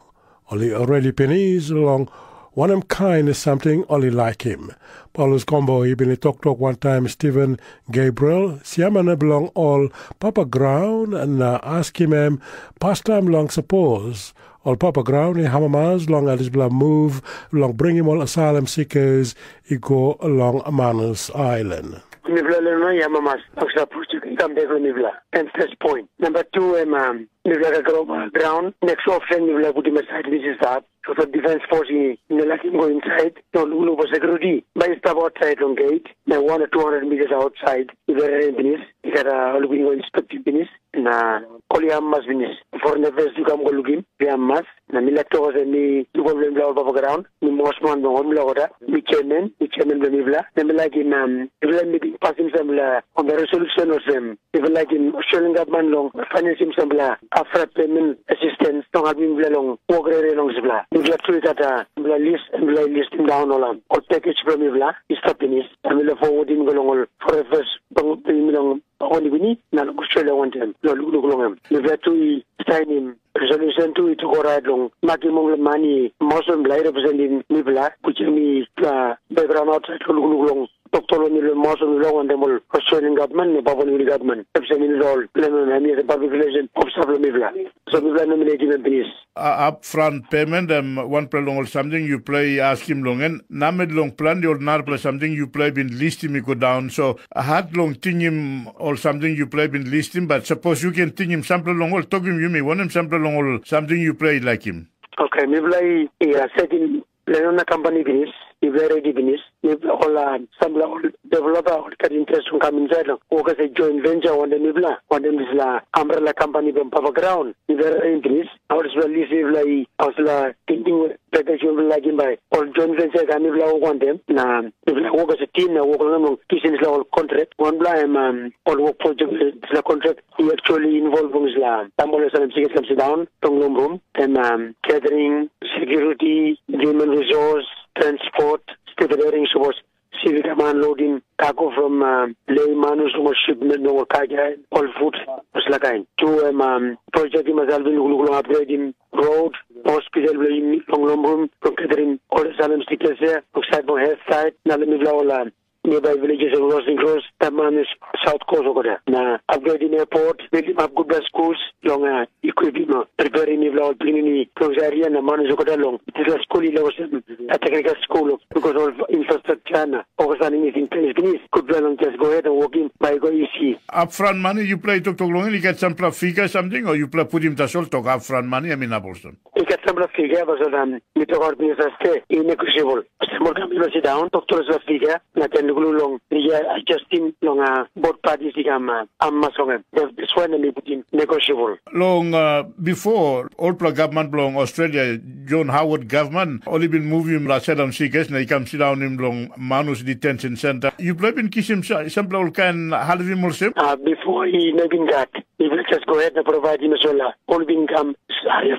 ol i redi pinis long wanem kain samting ol i laikim. Paulus Kombo i bin i toktok wantaim Steven Gabriel, siamana bilong ol papa graun, na askim em pastaim long sapos ol papa graun i amamas long dispela muv long bringim ol asylum seekers i go long Manus Island. Mipela learner i amamas long sapos yu ken kam bek long mipela. Em first point. Number two, em um, mipela ka grow graun. Next option mipela putim aside this is that. So the defense force i no lakim go inside. No lukluk for security. Bai stap outside long gate. Na one or two hundred meters outside. Mipela redi pinis. I got a lukluk go inspecting pinis. Na ol i amamas pinis. Foreign affairs yu kam go lukim, yu amamas. Na mi laik tok olsem mi yupela bilong mipela ol papa graun, mi mosman bilong ol mipela olgeta, mi chairman, mi chairman bilong mipela. Na mi laikim um, mipela mi bin pasim sampela on the resolution olsem, mipela laikim Australian government long finansim sampela upfront payment assistance long helpim mipela long wok rere long dispela. Mipela tu i gat a, mipela list, mipela i listim daun ol um, ol package bilong mipela i stap pinis. Na mipela forwarding go long ol foreign affairs bilong mi long Papua New Guinea na long Australia wantaim long lukluk long em. Mipela tu i sainim resolution tu i tok orait long makim ol man i mosem bilong i representim mipela, putim mipela background outside long lukluk long doktor long mipela mosem long wantaim ol Australian government na Papua New Guinea government representim mipela ol lemon na mi as a public relation officer bilong mipela. So mipela nominatim em pinis. Upfront payment em wanpela long ol samting yupela i askim long en, namel long planti ol narapela samting yupela i bin listim i go daun. So hat long tingim ol samting yupela i bin listim, bat sapos yu ken tingim sampela long ol, tokim yumi wanem sampela long ol samting yupela i laikim. Oke, mipela i setim Lenona Company pinis, i very ready pinis. Ol sampela ol developer ol gat interest long kam insait long wok as a joint venture wantaim mipela, wantaim dispela umbrella company bilong Papa Graun. I very ready pinis. Ol dispela lis mipela i, ol dispela tingting package mipela laikim bai ol joint venture kam mipela wok wantaim, na mipela wok as a team na wok long em long kisim dispela ol contract. Wanpela em um, ol wok project dispela contract i actually involve long dispela tamol ol salim sikis kam sit down long long room, em um, catering, security, human resource, transport, stevedoring, suppose civic man loading cargo from uh, lei manus long ol shipment long ol kaikai, ol food, dispela kain. Tu em um, project i mas helpim lukluk long upgrading road, hospital bilong long long room, long catering ol salim sikis ya, long side long health side, na long mipela ol um, nearby villages of Rosing Cross, Tamanus, South Coast okada. Na upgrading airport, building up good schools, long uh, equipping, uh, preparing mipela ol pikinini, long area na manus okada long. Dispela skul i long olsem, a technical school, because all infrastructure na all the thing is in place. Please, good well and just go ahead and walk in by go easy. Upfront money, you play tok tok long, you get some figure something, or you play put him the salt talk upfront money, I mean, Abelson. You get some figure, but um, you talk about business stay in negotiable. Some more company sit down, talk to us figure, na then go long, yeah, adjusting long uh, both parties, um, uh, um, mas long him. That's why they put him negotiable. Long uh, before, old government belong Australia, John Howard government, only been moving Russia and Seagate, na i kam sit down in long Manus Detention Center. You play been kiss him, some people can have him also. Uh, before he never been got, he will just go ahead and provide him a solar. All been come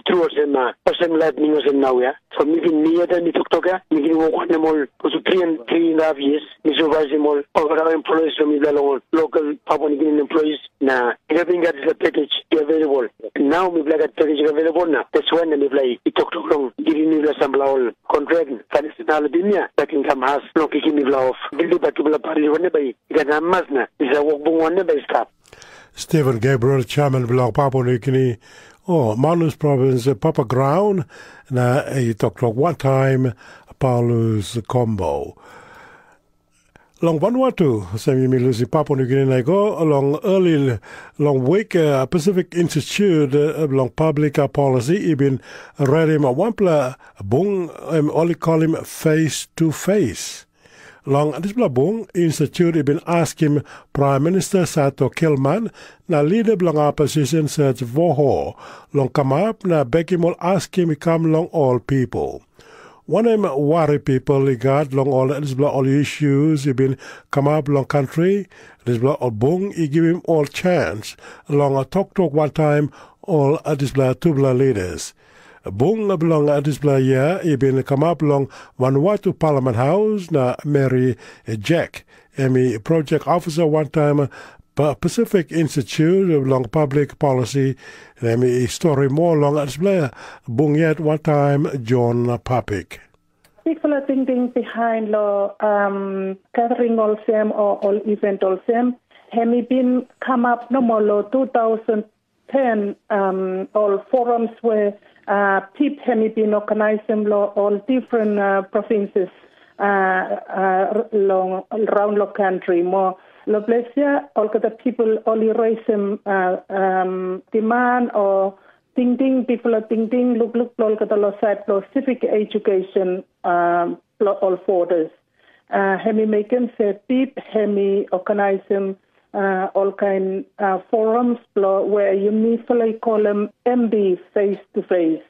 through him, uh, same lightning was him now, yeah. So mi bin mi yet mi toktok ya, mi bin wok wanem ol, for three and three and a half years, mi supervise him all, all our employees from the long local Papua New Guinea employees, na, mi bin got the package available. Now mi bin got package available na. That's when mi bin toktok long, giving mi some all contract, financial album ya, that can come has, no kicking me off. Gili ba tubla pari one by, got a mas na, is a wok bung one by stop. Stephen Gabriel, chairman bilong Papua New Guinea, o Manus Province, Papa Ground, na i toktok wantaim Paulus Kombo. Long Vanuatu, sem yumi lusim Papua New Guinea na i go long early long week, uh, Pacific Institute uh, long Public uh, Policy i bin redim wanpela bung, um, ol i kolim face to face. Long dispela bung, Institut i bin askim Prime Minister Sato Kilman na leader bilong opposition Serge Voho long kamap na bekim ol askim i kam long ol people. Wanem wari people i gat long ol dispela ol issues i bin kamap long country, dispela ol bung i givim ol chance long toktok wantaim ol dispela tupela leaders. Bung bilong dispela year i bin kamap long Vanuatu Parliament House na Mary Jack, em i project officer wantaim Pacific Institute long Public Policy, na em i story more long dispela bung yet wantaim John Papik. Bikpela tingting behind lo um, gathering olsem o ol event olsem, hem i bin kamap nomo lo two thousand ten, um, ol forums where uh, PIP hem i bin organizing lo all different uh, provinces uh, uh, long around lo country. Mo lo place ya, all the people only raising uh, um, demand or tingting, people are tingting, look, look, all the lo side lo civic education um, lo all borders. Uh, hem i mekim se PIP hem i organizing uh, all kind uh, forums blo where you mifala i call them M B face to face.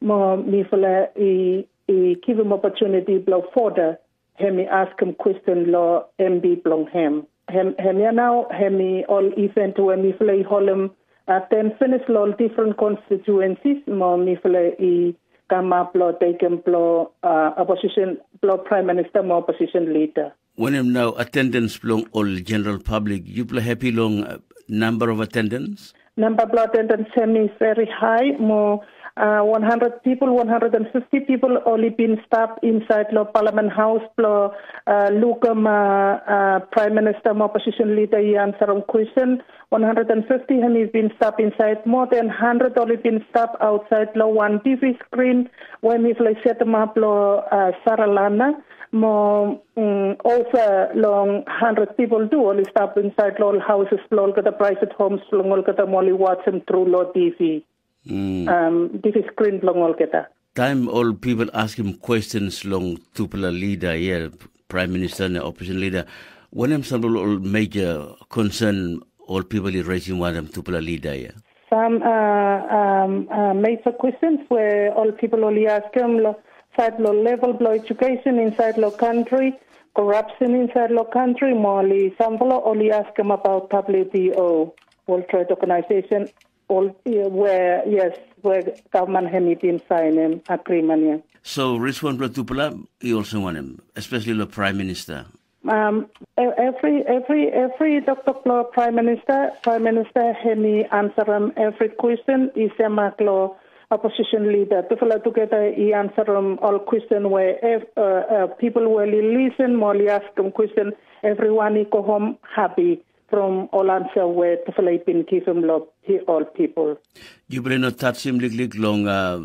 Mo mifala i, i give him opportunity blo further hem i ask him question lo M B blong him. Hem, hem ya now, hem i all event where mifala i hold him uh, then finish lo all different constituencies mo mifala i come up lo take him blo uh, opposition blo prime minister mo opposition leader. Wanem nau attendance bilong ol general public, yupela happy long uh, number of attendance? Number of attendance hem is very high, more uh, one hundred people, one hundred fifty people only been stop inside lo Parliament House blo uh, Lukum uh, uh, Prime Minister mo opposition leader i answer on question. One hundred fifty hem is been stop inside, more than one hundred only been stop outside lo one T V screen when if like set them up lo uh, Saralana. Mo um, also long hundred people do only stop inside all houses, all the private homes, long all the molly watch them through lo T V. Mm. Um, T V screen long all the. Taim ol pipel askim questions long tupela lida hia, Prime Minister na opposition leader, wanem sampela ol major concern ol pipel i raising wantaim tupela lida hia? Some uh, um, uh, major questions where all people only ask them lo, side lo level below education inside lo country, corruption inside lo country, more only some only ask them about W T O, World Trade Organization, all, uh, where, yes, where government has been signing agreement here. So, Rizwan Blatupala, you also want him, especially the Prime Minister. Um, e- every every every Doctor Klo Prime Minister, Prime Minister Hemi answerim every question is a maklo opposition leader. Tufala together he answerim all question where if, uh, uh, people will listen, more ask them question. Everyone he go home happy from all answer where tufala he been given lo he all people. You will not touch him liklik long uh,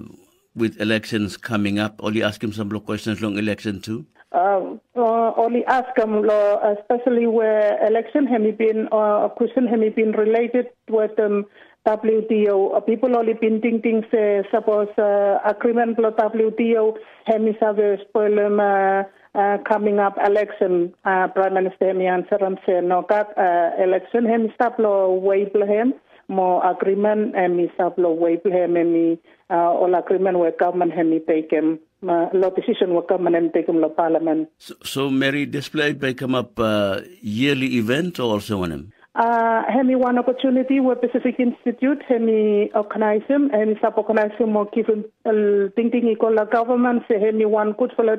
with elections coming up. Only ask him some questions long election too. Um, uh, only ask him, lo, especially where election hemi been uh, question hemi been related with um, W T O. Uh, people only been thinking say suppose uh, agreement lo W T O hemi save spoil um, uh, uh, coming up election. Uh, Prime Minister hemi answer him say no kat uh, election hemi stop lo way blo him. Mo agreement hemi stop lo way blo him hemi uh, all agreement where government hemi take him. Uh, lo decision where government hemi take him lo parliament. So, so Mary, display by come up uh, yearly event or also on him? Uh, hemi one opportunity where Pacific Institute hemi organize him, hemi sub organize him or give him uh, thinking equal government, say hemi one good for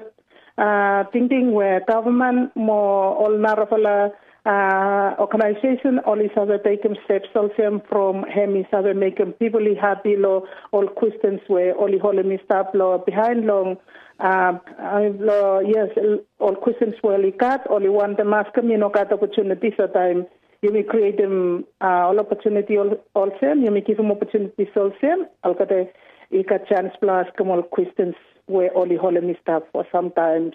uh, thinking where government more all narafala uh, organization only save taken steps also from hemi save making people happy lo all questions where only holding me stop lo behind long uh, uh, lo, yes, all questions where he got only one the mask me no got opportunity so time you will create them uh, all opportunity all, all same you will give them opportunities all same all got a he got chance plus come all questions where only holding me stop for sometimes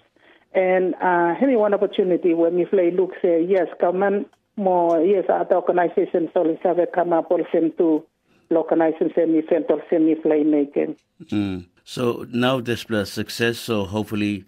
and uh, hemi one opportunity where mi play look say yes government more yes other organizations only save come up all same too organizations and mi felt all same mi play making. Mm. So now there's plus success. So hopefully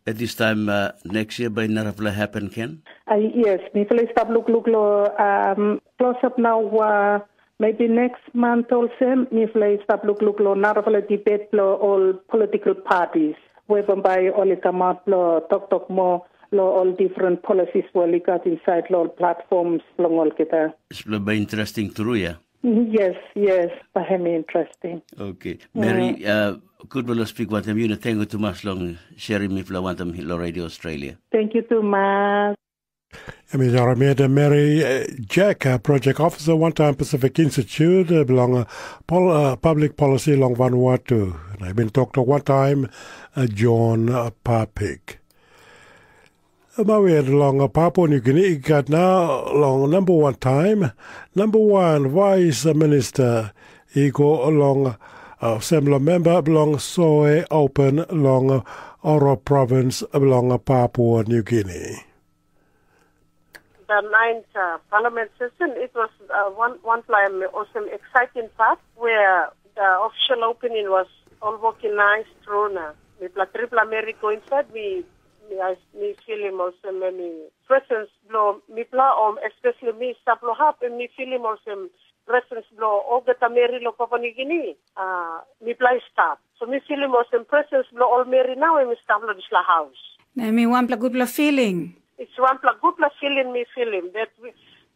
at this time uh, next year by narafla happen can. Uh, yes, mi play stop look look lo um, close up now. Uh, Maybe next month also, mi fle stap lukluk lo narapela debate lo all political parties. We bambai oli come out lo toktok mo lo all different policies we oli got inside lo all platforms long olgeta. Dispela bai interesting tru ya. Yes, yes, bai hem interesting. Okay. Mary, uh, good lo speak wantam you na thank you too much long sharing mipela wantam lo Radio Australia. Thank you too much. Em i Jeremiah Mary eh, Jack, eh, Project Officer, One-Time Pacific Institute, eh, bilong eh, pol, eh, Public Policy long Vanuatu. Na i bin toktok wantaim eh, John eh, Papik. Mawet long eh, Papua New Guinea i gat na long namba wan taim, namba wan vice minister i go long eh, sem long memba bilong Soe Open long eh, Oro Province bilong eh, Papua New Guinea. The ninth uh, Parliament session, it was uh, one one time awesome, exciting part where the official opening was all organized through na. Mipla tripla Mary go inside, mi mi I mi feel him also me mi presence blo mipla om especially mi stap lo hap and mi feel him also presence blo ogeta Mary lo Papua New Guinea. Uh, mipla i stap. So mi feel him also presence blo all Mary now and mi stap lo disla house. Na mi wanpela gutpela feeling. It's wanpela gutpela feeling mi feelim that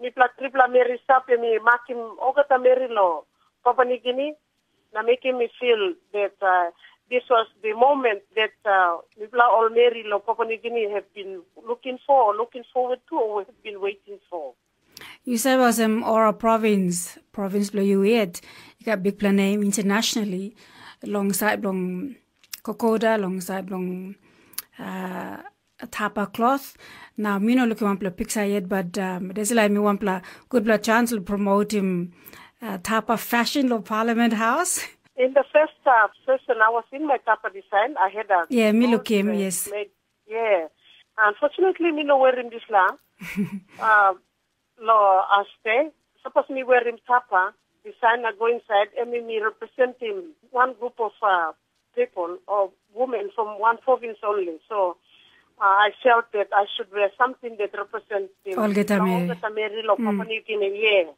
mipela tripela meri sap em i makim olgeta meri long Papua New Guinea na mekim mi feel that uh, this was the moment that uh, mipela ol meri long Papua New Guinea have been looking for or looking forward to or have been waiting for. Yu save olsem ora provins, provins bilong yu yet, i gat bikpela nem internationally, long sait bilong kokoda, long sait bilong uh, tapa cloth. Na mi no lukim wanpela piksa yet, but um, dispela em i wanpela gutpela chance long promotim uh, tapa fashion long Parliament House. In the first uh, session, I was in my tapa design. I had a Yeah, mi lukim, yes. Made, yeah. Unfortunately, mi no wearing this la. uh, lo aste. Suppose mi wearing tapa design, I go inside, and mi representing one group of uh, people or women from one province only. So uh, I felt that I should wear something that represents the Olgeta Mary. Olgeta Mary lo Papua New Guinea. Yeah.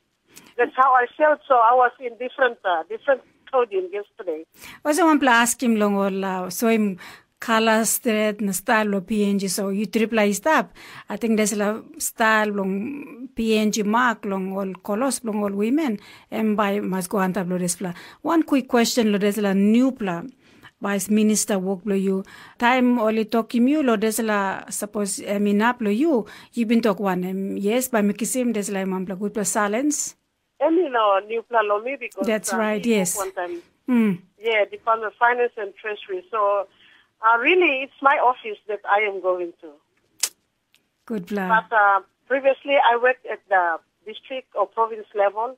That's how I felt. So I was in different uh, different clothing yesterday. Olsem wanpela askim long ol uh, soim kala stret na stail lo P N G, so yu tripela i stap. I think dispela stail bilong P N G mak long ol kolos bilong ol women, em bai mas go antap lo dispela. One quick question lo dispela newpela Vice Minister wok bilong yu. Taim ol i tokim yu lo dispela, sapos em inap lo yu, yu bin tok wanem? Yes, bai mi kisim dispela em wanpela gutpela silence. Em i no newpela lo mi because That's uh, right, mi yes. Wok wantaim. Mm. Yeah, Department of Finance and Treasury. So uh, really, it's my office that I am going to. Good plan. But uh, previously, I worked at the district or province level.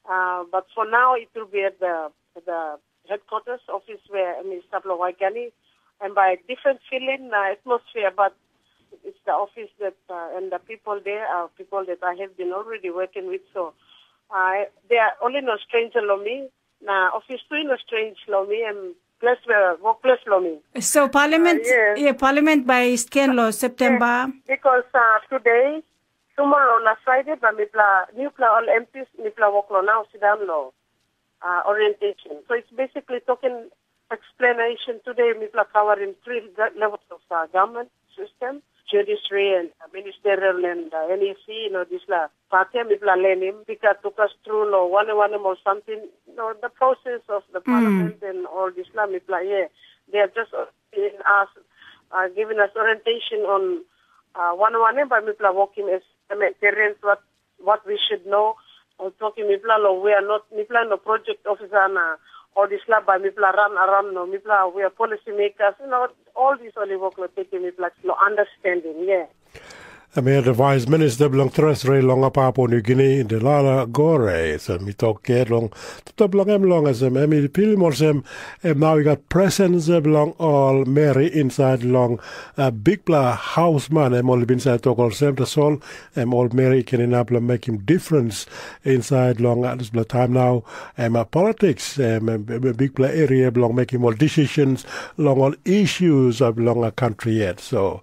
Uh, but for now, it will be at the the headquarters office where I mean, Stapler Waikani, and by different feeling uh, atmosphere. But it's the office that uh, and the people there are people that I have been already working with. So uh, they are only no stranger lo me. Na office tu no strange lo me and place where workplace lo me. So parliament, uh, yes. Yeah, parliament by scan lo September. Yes. Because uh, today, tomorrow na Friday, but mipla, newpla all M Ps, mipla work lo now, sit down lo uh, orientation. So it's basically talking explanation today, mipla covering three levels of uh, government system, judiciary and uh, ministerial and uh, N E C, you know, this la. But yeah, mipla learning, because took us through no one one or something, you know, the process of the mm. Parliament and all this la, mipla, yeah. They are just in us, uh, giving us orientation on uh, one one, but mipla working as parliamentarians, what what we should know. Ol toki mipela lo we are not mipela no project officer na ol dispela bai mipela run around no mipela we are policy makers, you know, all this ol i work lo tekim mipela lo understanding, yeah. Em ia de Vice Minister bilong Treasury long Papua New Guinea, Delala Gore, so mi tok yet long toktok bilong em long em i pilim olsem em nau i gat presens bilong ol meri inside long uh, bikpela hausman em ol i bin save tok olsem tasol em ol meri i ken inap long mekim difrens insait long dispela taim nau, em politiks, em bikpela eria bilong mekim ol disisens long ol issues bilong kantri yet. So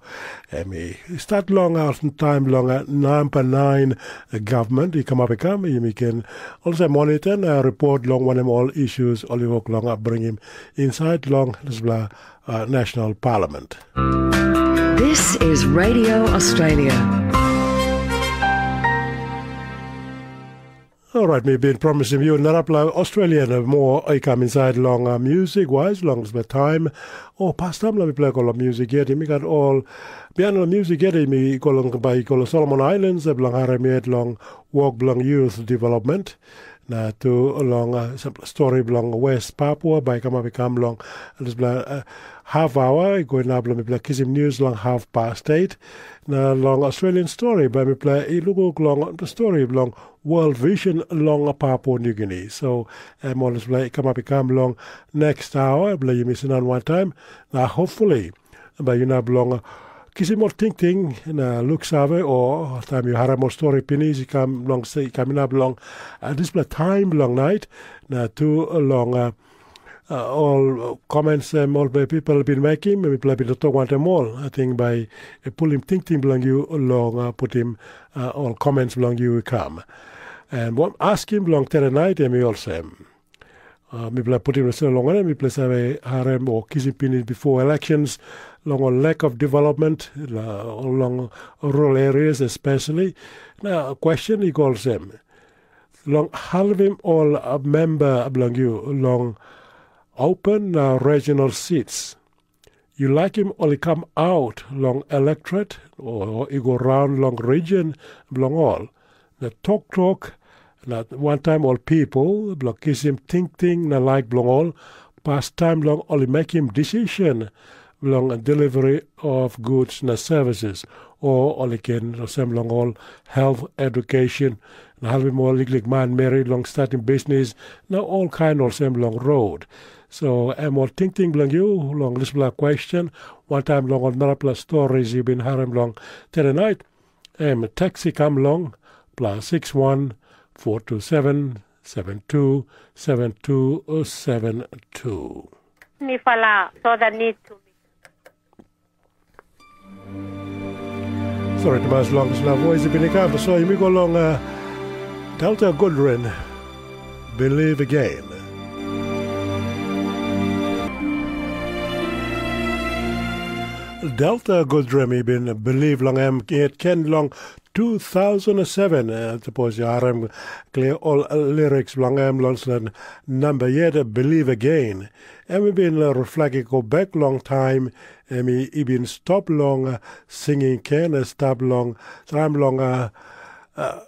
em i stat long taim bilong namba nain gavman i kamap i kam, yumi ken olsem monitor na ripot long wanem ol issues ol i wok long bringim insait long dispela uh, National Parliament. This is Radio Australia. Alright, mi bin promisim yu narapela Australian mo i kam inside long uh, music wise long the time o pastam la mi play ko long music yet mi got all bian long music yet mi ko long by ko long Solomon Islands bilong harem yet long work bilong youth development. Na tu long uh, stori bilong West Papua bai kamap i kam long dispela uh, half hour i go inap long mipela kisim news long half past eight. Na long Australian story bai mipela i lukluk long stori bilong World Vision long Papua New Guinea. So em ol dispela i kamap i kam long next hour bilong yumi sinan wantaim. Na hopefully bai yu inap long kisim ol tingting na luksave o taim yu harim ol stori pinis i kam long se i kam inap long uh, dispela taim bilong nait na tu long uh, uh, ol comments em ol bai people bin mekim em mipela bin tok wantaim ol ating bai e pulim tingting bilong yu long uh, putim uh, ol comments bilong yu i kam. And askim bilong tedenait em i olsem. Uh, mipela putim resel long wanem mipela save harem o kisim pinis before elections long ol lack of development long rural areas especially. Na question i go olsem, long halvim ol member bilong yu long open na regional seats, yu laikim ol i kam aut long electorate o i go raun long region bilong ol, na toktok na wantaim ol pipel bilong kisim tingting na laik bilong ol pastaim long ol i mekim decision bilong delivery of goods na services, o ol i ken olsem long ol health education na helpim ol liklik manmeri long statim bisnis na ol kain olsem long rot. So em ol tingting bilong yu long dispela question, wantaim long ol narapela stories yu bin harim long tedenait, em teks i kam long plus six one four two seven seven two seven two seven two. Mifala saw the need to. Sori tumas long dispela vois i bin i kam, so yumi go long uh, Delta Gudrin, Believe Again. Delta Gudrin i bin believe long em yet ken long two thousand seven, uh, sapos yu harim klia ol lyrics bilong em long dispela namba yet, Believe Again. Em i bin uh, reflect i go bek long taim em i, i bin stop long uh, singing ken, uh, stap long traim long uh, uh,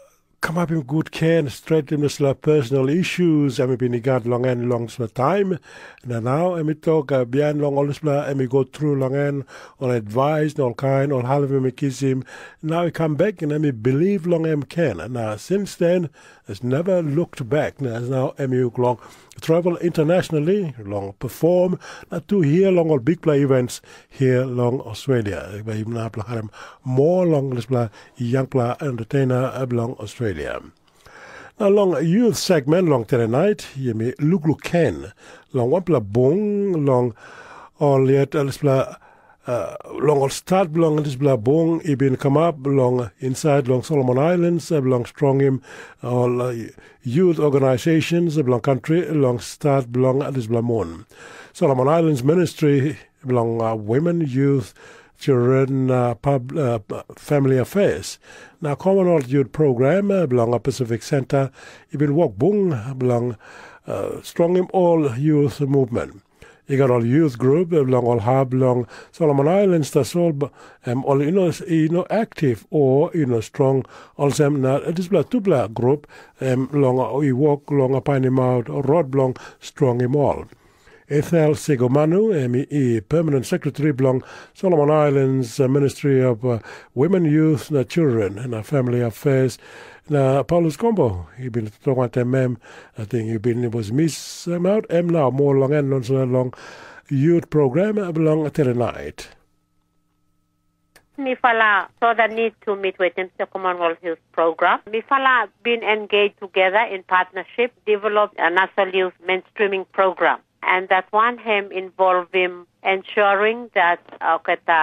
kamapim gut ken, stretim dispela personal issues em i bin i gat long en long dispela taim. Na nau em i tok uh, bihain long ol dispela em i go tru long en, ol advice na ol kain, ol halvim em i kisim. Nau i kam bek na em i bilip long em ken. Na since then, it's never looked back. Na nau em i long travel internationally, long perform, na tu here long ol bikpela events here long Australia. Bai yupela harim more long dispela yangpela entertainer bilong Australia. Na long youth segment long tonight, yumi lukluk ken long wanpela bung long ol yet dispela uh, long ol stat bilong dispela bung i bin kamap long inside long Solomon Islands uh, bilong strongim ol uh, youth organizations bilong country long stat bilong dispela moon. Solomon Islands Ministry bilong uh, women, youth, children, uh, pub, uh, family affairs. Na Commonwealth Youth Program uh, bilong uh, Pacific Center i bin wok bung bilong uh, strongim ol youth movement. I gat ol youth group bilong ol hap bilong Solomon Islands tasol em ol i no, i no aktif o i no strong, olsem na dispela tupela grup em long i wok long painimaut rot bilong strongim ol. Ethel Sigomanu, em i permanent secretary bilong Solomon Islands Ministry of Women, Youth na Children na Family Affairs, na Paulus Kombo i bin tok wantaim em. Ating i bin was mis em out em nau moa long en long long youth program bilong telenait. Mifala saw the need to meet with him the Commonwealth Youth Program. Mifala been engaged together in partnership, develop a national youth mainstreaming program. And that one him involve him ensuring that okay, the,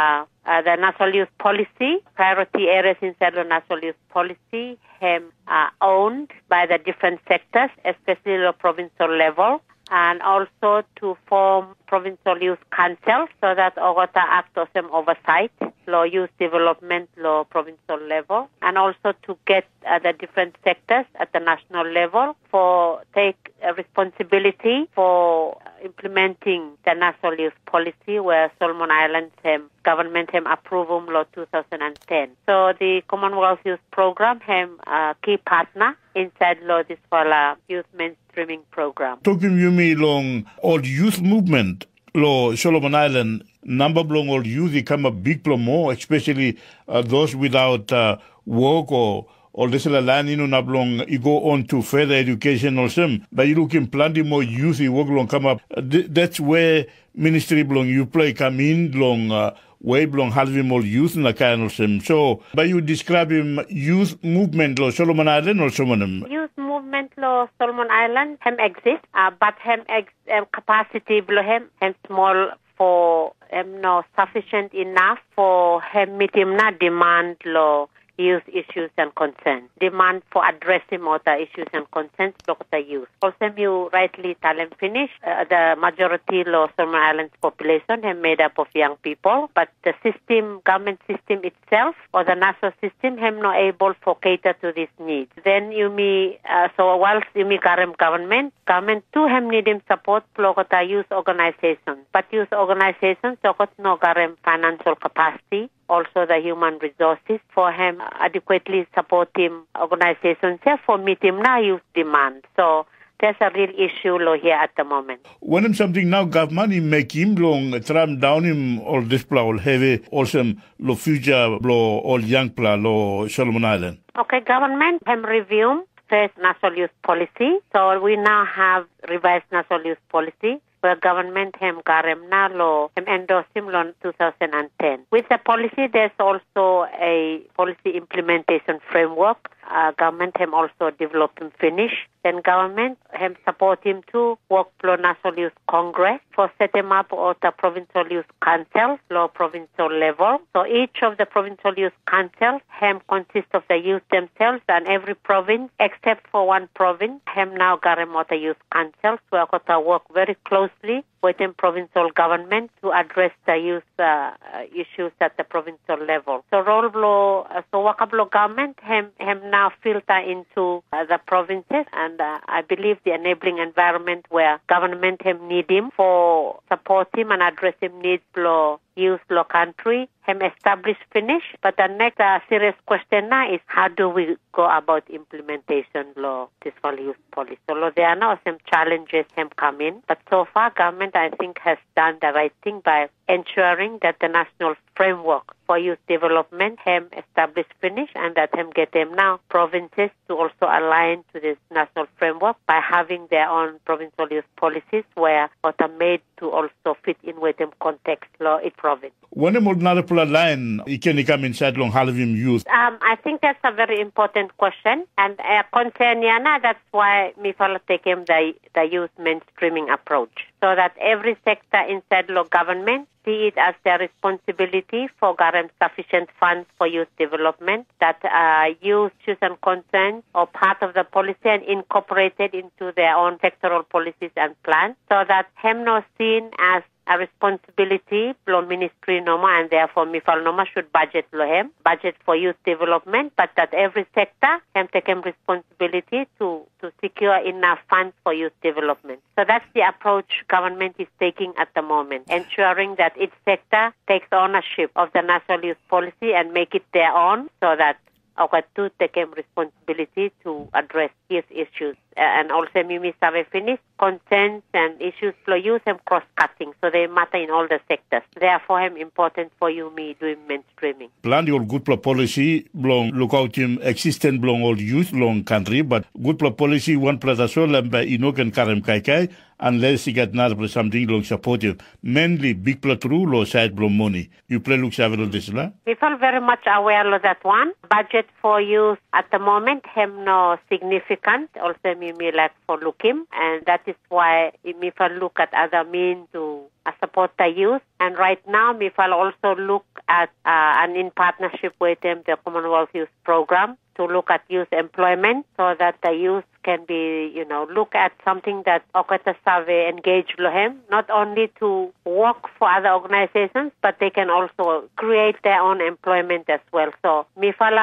uh, the national youth policy, priority areas inside the national youth policy, him uh, owned by the different sectors, especially the provincial level, and also to form provincial youth council so that Ogata act as an oversight, law youth development, law provincial level, and also to get uh, the different sectors at the national level for take a responsibility for implementing the national youth policy where Solomon Islands him government him approve um law two thousand ten. So the Commonwealth Youth Program him uh, key partner inside law this wala youth mainstreaming program. Tokim yumi long ol youth movement lo Solomon Island, namba bilong ol youth i kamap bikpela moa, especially uh, those without uh, work or ol dispela lain i no inap long i go on to further education olsem, bai yu lukim planti moa youth i wok long kamap. That's where ministry bilong yupela i kam in long uh, we bilong helpim ol youth na kain olsem. So, bai yu describim youth movement lo Solomon Island olsem wanem? Youth movement lo Solomon Island hem exist, uh, but hem ex um, capacity bilong hem hem small for hem no sufficient enough for hem meeting na demand lo youth issues and concerns. Demand for addressing other issues and concerns lo the youth. Also, you rightly talem finish, uh, the majority lo Solomon Islands population hem made up of young people, but the system, government system itself or the national system hem no able for cater to this need. Then you me, uh, so whilst you me garam government, government tu hem nidim support lo kota youth organization. But youth organization so kot no garam financial capacity, also the human resources for him adequately support him organization se for meet him na youth demand. So there's a real issue lo here at the moment. Wanem samting nau gavman i mekim long tram daunim ol dispela ol hevi olsem lo future blo ol yangpela lo Solomon Island? Okay, government hem review first national youth policy. So we now have revised national youth policy where government hem garam na lo hem endorse him lo two thousand ten. With the policy, there's also a policy implementation framework uh, government hem also developim finish. Then government hem supportim tu work blo National Youth Congress for setim up ota provincial youth council lo provincial level. So each of the provincial youth council hem consist of the youth themselves, and every province except for one province hem now garem ota youth council. So ota work very closely within provincial government to address the youth uh, uh, issues at the provincial level. So role blo, uh, so waka blo government hem hem now filter into uh, the provinces, and uh, I believe the enabling environment where government hem need him for support him and address him needs blo youth lo country hem establish finish. But the next uh, serious question now is how do we go about implementation lo this whole youth policy? So lo there are now some challenges hem come in, but so far government I think has done the right thing by ensuring that the national framework for youth development hem established finish and that hem get them now provinces to also align to this national framework by having their own provincial youth policies where what are made to also fit in with them context law each province. Wanem ol narapela lain i ken i kam insait long helpim youth? Um, I think that's a very important question, and uh, concern yana. That's why mi fala takim the the youth mainstreaming approach, so that every sector inside lo government see it as their responsibility for garam sufficient funds for youth development, that uh, youth issues and concerns are part of the policy and incorporated into their own sectoral policies and plans, so that hem no seen as a responsibility blo ministry noma, and therefore Mifal noma should budget lo hem, budget for youth development, but that every sector can take him responsibility to, to secure enough funds for youth development. So that's the approach government is taking at the moment, ensuring that each sector takes ownership of the national youth policy and make it their own, so that Oka tu takim responsibility to address these issues. Uh, and also, mi mi save finish concerns and issues lo youth and cross-cutting, so they matter in all the sectors. Therefore, hem important for you mi doing mainstreaming. Planti ol gutpela polisi bilong lukautim eksisten bilong ol yus long kantri, bat gutpela polisi wanpela tasol em bai i no ken karim kaikai, unless i gat narapela samting long sapotim, mainly bikpela tru lo sait bilong moni. Yupela luksave long dispela? We feel very much aware of that one. Budget for youth at the moment hem no significant. Also, mi mi like for look him, and that is why mi feel look at other means to uh, support the youth. And right now, mi feel also look at uh, and in partnership with them the Commonwealth Youth Program to look at youth employment, so that the youth can be, you know, look at something that Okata Save engage lo him, not only to work for other organizations, but they can also create their own employment as well. So, mi feel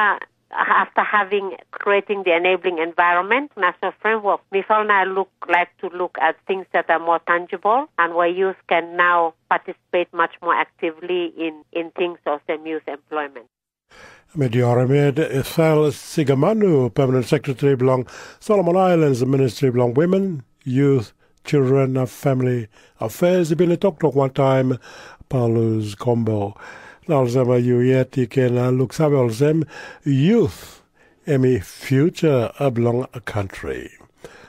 after having creating the enabling environment, national framework, mi feel now look like to look at things that are more tangible and where youth can now participate much more actively in, in things of the youth employment. Mediore Med Ethel Sigamanu, Permanent Secretary bilong Solomon Islands Ministry bilong Women, Youth, Children na Family Affairs, i bin i toktok wantaim Paulus Kombo. Na olsem yu yet i ken luksave olsem, youth em i future bilong country.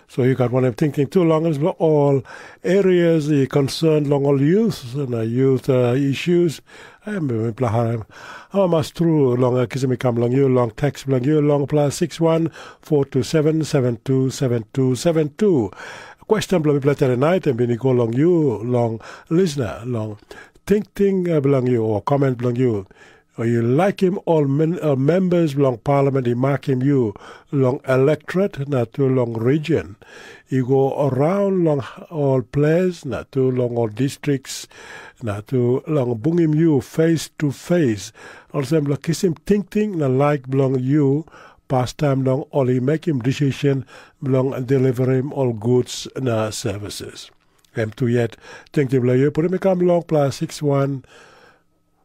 So you got one tingting too long as all areas i concern long all youth and uh, youth uh, issues. Em mipela harim. Hamas tru long uh, kisim i kam long you long text long you long plus six one four two seven seven two seven two seven two. Question bilong mipela tonight em bin i go long you long listener long tingting uh, bilong you or comment bilong you. Yu laikim ol men, uh, members bilong parliament i makim yu long electorate na tu long region. I go around long ol ples na tu long ol districts na tu long bungim yu face to face. Olsem long kisim tingting na laik bilong yu pastaim long ol i mekim decision bilong deliverim ol goods na services. Em tu yet, tingting bilong yu putim i kam long plus six one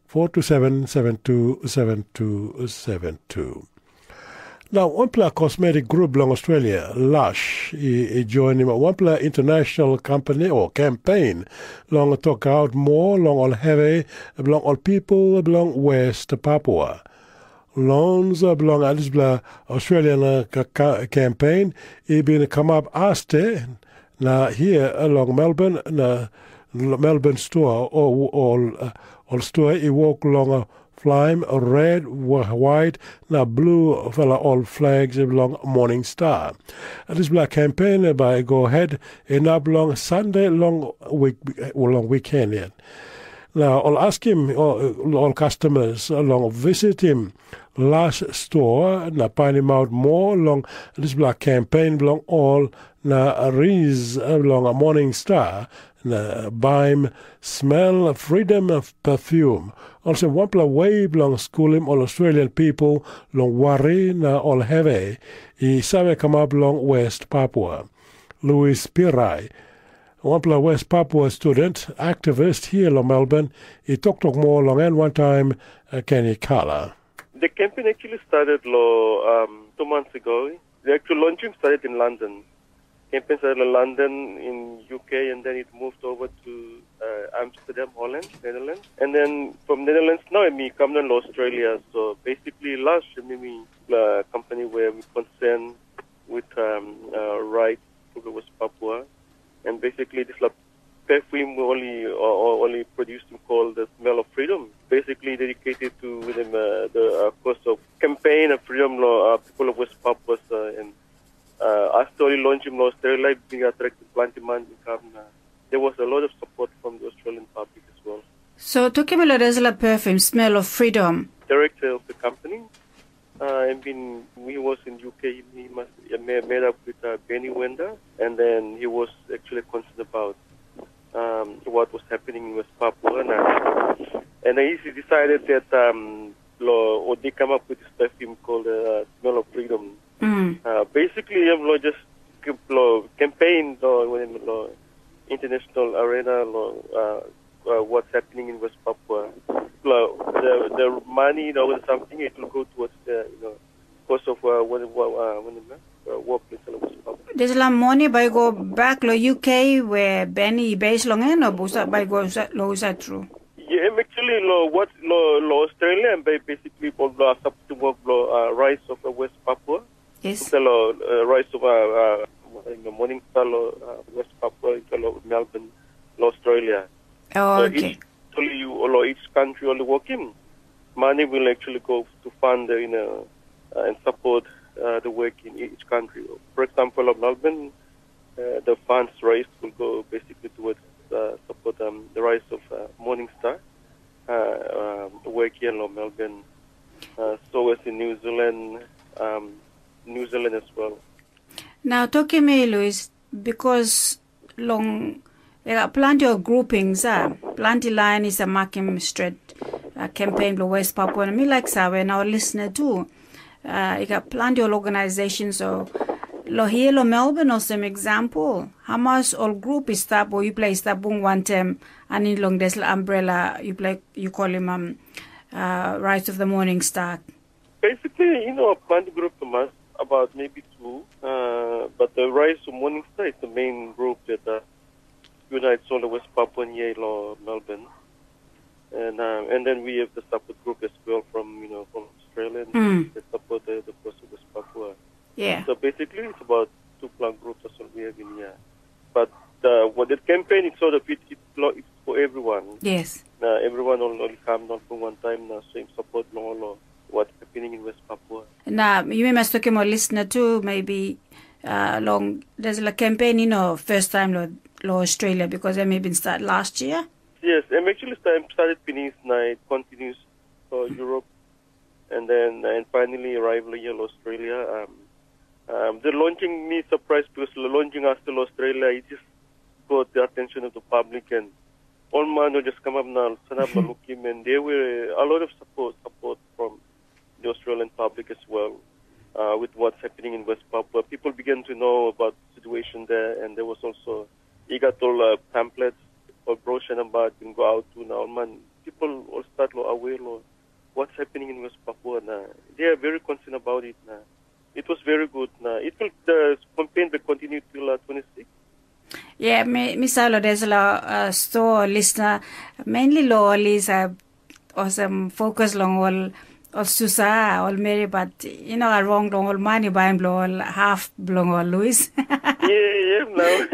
four two seven seven two seven two seven two. Now, wanpela cosmetic group bilong Australia, Lush, i, i joinim wanpela international company o campaign long tokaut moa long ol hevi bilong ol people bilong West Papua. Loans bilong dispela Australian campaign i bin kamap aste na hia long Melbourne na Melbourne stua o ol ol stua i wok long flaim red, white na blu fala ol flags bilong Morning Star. Dispela kempen bai i go het inap long Sande long wik long wiken yet. Na ol askim ol customers long visitim las stua na painimaut moa long dispela kempen bilong ol na ris bilong Morning Star na baim smel freedom perfume, olsem wanpela wei bilong skulim ol Australian people long wari na ol hevi i save kamap long West Papua. Louis Pirai, wanpela West Papua student activist here long Melbourne, i toktok moa long en wantaim Kenny Kala. The campaign actually started lo um, two months ago. The actual launching started in London. Campaign started in London, in U K, and then it moved over to uh, Amsterdam, Holland, Netherlands. And then from Netherlands now, mi come down to Australia. So basically, last year, mi uh, company where we concern with um, uh, rights to West Papua. And basically, this like perfume we only uh, only produced called the Smell of Freedom. Basically dedicated to the, uh, the uh, cause of campaign of freedom lo uh, people of West Papua uh, and uh, after only launching lo Australia, it been attracted plenty man in Kamna. There was a lot of support from the Australian public as well. So talking about Resla perfume, Smell of Freedom. Director of the company, uh, and been he was in U K. He must he made up with uh, Benny Wender, and then he was actually concerned about um, what was happening in West Papua, and, uh, and then he decided that um, lo, or they come up with this perfume called uh, Smell of Freedom. Mm. Uh, basically, um, lo, just lo, campaign lo, lo, international arena lo, uh, uh, what's happening in West Papua. Lo, the, the money, you know, or something, it will go towards the, you know, because of uh, what, what, uh, what, uh, work in West Papua. Dispela moni bai go back lo U K where Benny base long en o busa bai go usa- lo usa tru. Yeah, em actually lo what lo lo Australia and ba- basically for lo asap to work lo uh, rise of uh, West Papua. Yes. Lo uh, rise of uh, uh, in the morning star lo uh, West Papua, lo Melbourne, lo Australia. Oh, so okay. Each, only you, lo each country only working. Money will actually go to fund the, you know, uh, and support uh, the work in each country. For example, of Melbourne, uh, the funds raised will go basically towards uh, support um, the rise of uh, Morning Star uh, um, work here in Melbourne. Uh, so as in New Zealand, um, New Zealand as well. Now, talking me, Louis, because long uh, plenty of groupings, uh, plenty line is a makim straight uh, campaign lo West Papua. And me like sa when our listener too. Uh, I got plenty of organizations or lo here lo Melbourne or some example. Hamas or group is stop or you play stop bung one term and in long this umbrella you play you call him um, uh, Rise of the Morning Star. Basically, you know, a plenty group of us, about maybe two, uh, but the Rise of Morning Star is the main group that uh, unites all the West Papuan here in Melbourne. And, uh, and then we have the support group as well from, you know, from Australia mm. that support the, the coast of West Papua. Yeah. So basically, it's about two plant groups that's what we have in here. But uh, what the campaign is sort of it, it's, lo- it's for everyone. Yes. Uh, everyone only come not for one time now, same support long long what's happening in West Papua. Na yumi mas tokim ol listener tu maybe uh, long there's a campaign you know first time lo, lo Australia because they maybe start last year. Yes, I'm actually started, started finish night continues for Europe and then and finally arrive here in Australia. Um, um, the launching me surprised because the launching us to Australia, it just got the attention of the public and all man will just come up now, stand up and look him, and there were a lot of support support from the Australian public as well uh, with what's happening in West Papua. People began to know about the situation there, and there was also he got all uh, pamphlets or brochure about can go out to now. Man, people all start lo aware lo what's happening in West Papua. Na they are very concerned about it. Na it was very good. Na it will the campaign will continue till uh, twenty-six. Yeah, mi mi sa lo there's a lot uh, store listener mainly lo all is uh, awesome focus long all all susa all meri but you know a wrong long all money buying lo all half belong all Louis. Yeah, yeah, no.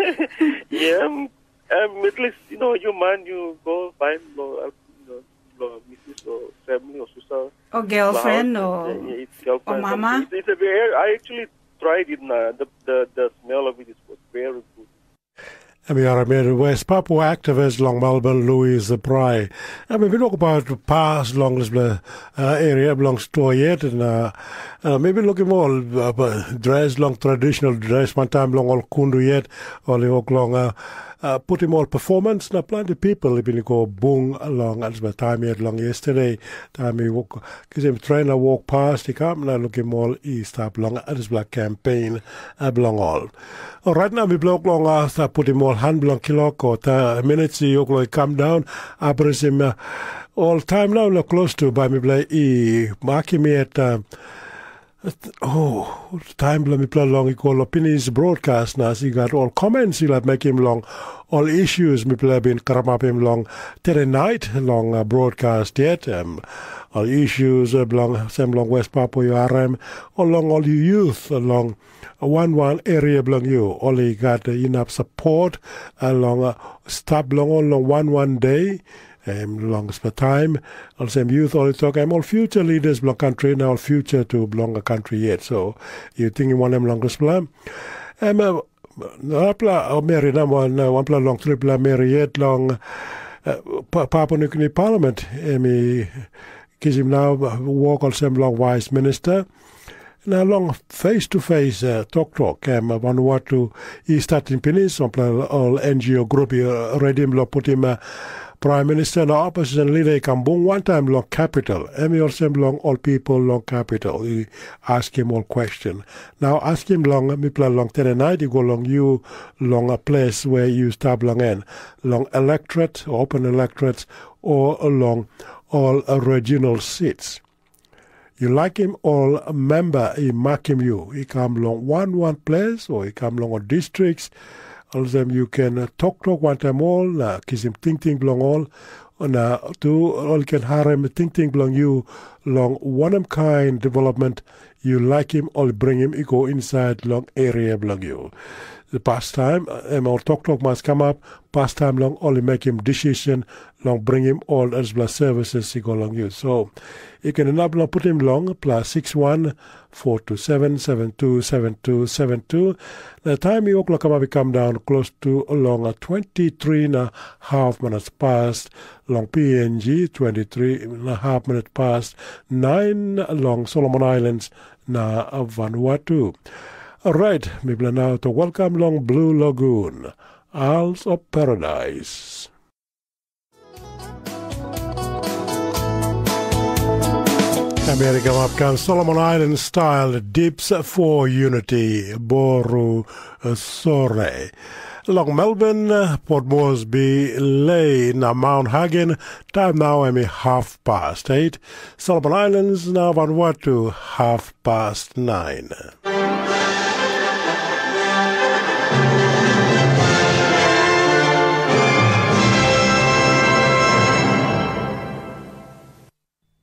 Yeah, um, um, at least you know your man you go buy lo uh, you know, lo missus or family or girlfriend or, or mama? It's, it's a very, I actually tried it. Uh, the, the, the smell of it is, was very good. Em i harim West Papua activist long Melbourne, Louis Pry. Em i bin wokabaut pas long dispela uh, area bilong stua yet, na uh, mi bin lukim ol uh, dres long traditional dres wantaim long ol kundu yet, ol i wok long uh, uh, putim ol performance, na planti people i bin i go bung long dispela taim yet long yesterday, taim i wok kisim train na wok pas i kam na lukim ol i stap long dispela campaign uh, bilong ol. Orait na mipela wok long uh, stap putim ol han bilong kilok o ta minit i wok long i kam daun, apresim uh, ol taim nau na klostu bai mipela i makim yet uh, Oh, taim bilong mipela long i go long pinis broadcast na i gat ol comments i laik mekim long ol issues mipela bin karamapim long tede night long uh, broadcast yet. Um, ol issues uh, bilong sem long West Papua yu harim, o long ol youth long one one area bilong you, ol i gat uh, enough support uh, long uh, stap bilong ol long one one day. Em long dispela taim, olsem youth ol i tok, em ol future leaders bilong country na ol future tu bilong a country yet. So, you tingim wanem long dispela? Em uh, narapela uh, meri na wan, uh, wanpela long tripela meri yet long uh, Papua New Guinea Parliament, em i kisim nau uh, wok olsem long vice minister. Na long face to face uh, toktok em uh, Vanuatu i statim pinis, sampela ol N G O grup i uh, redim long putim uh, Prime Minister na opposition leader i kam bung wantaim long capital. Em i olsem long ol people long capital i askim ol question. Now askim long mipela long tene night i go long you long a place where you stap long en, long electorate, open electorate, or long all regional seats. Yu laikim ol memba i makim yu i kam long wan wan ples o i kam long ol distriks, olsem yu ken toktok wantaim ol na kisim tingting bilong ol, na tu ol i ken harim tingting bilong yu long wanem kain development yu laikim ol i bringim i go insait long eria bilong yu. Pastaim em ol toktok mas kamap pastaim long ol i mekim decision long bringim ol dispela services i go long yu. So, you can inap long putim long plus six one four two seven seven two seven two seven two. Na taim i okla kamap i kam daun close to long a twenty-three na half minutes past long P N G, twenty-three na half minutes past nine long Solomon Islands na Vanuatu. Alright, mipela nau to welcome long Blue Lagoon, Isles of Paradise. Amerika mapkan Solomon Island style dips for unity, boru sore. Long Melbourne, Port Moresby, Lay na Mount Hagen, time now em half past eight. Solomon Islands na Vanuatu half past nine.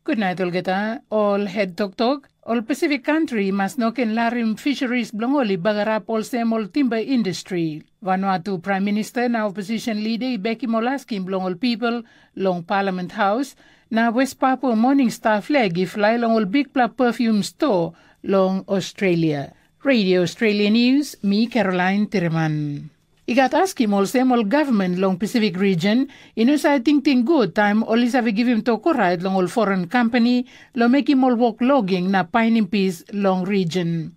Gutnait olgeta. Ol het toktok, ol Pasifik kantri i mas no ken larim fisheries bilong ol i bagarap olsem ol timba industri. Vanuatu Prime Minister na opposition leader i bekim ol askim bilong ol people long Parliament House, na West Papua Morning Star flag i fly long ol bikpela perfume store long Australia. Radio Australia News, mi Caroline Tireman. I gat askim olsem ol gavman long Pasifik region i no save tingting gut taim ol i save givim tok orait long ol foreign company long mekim ol wok logging na painim pis long region.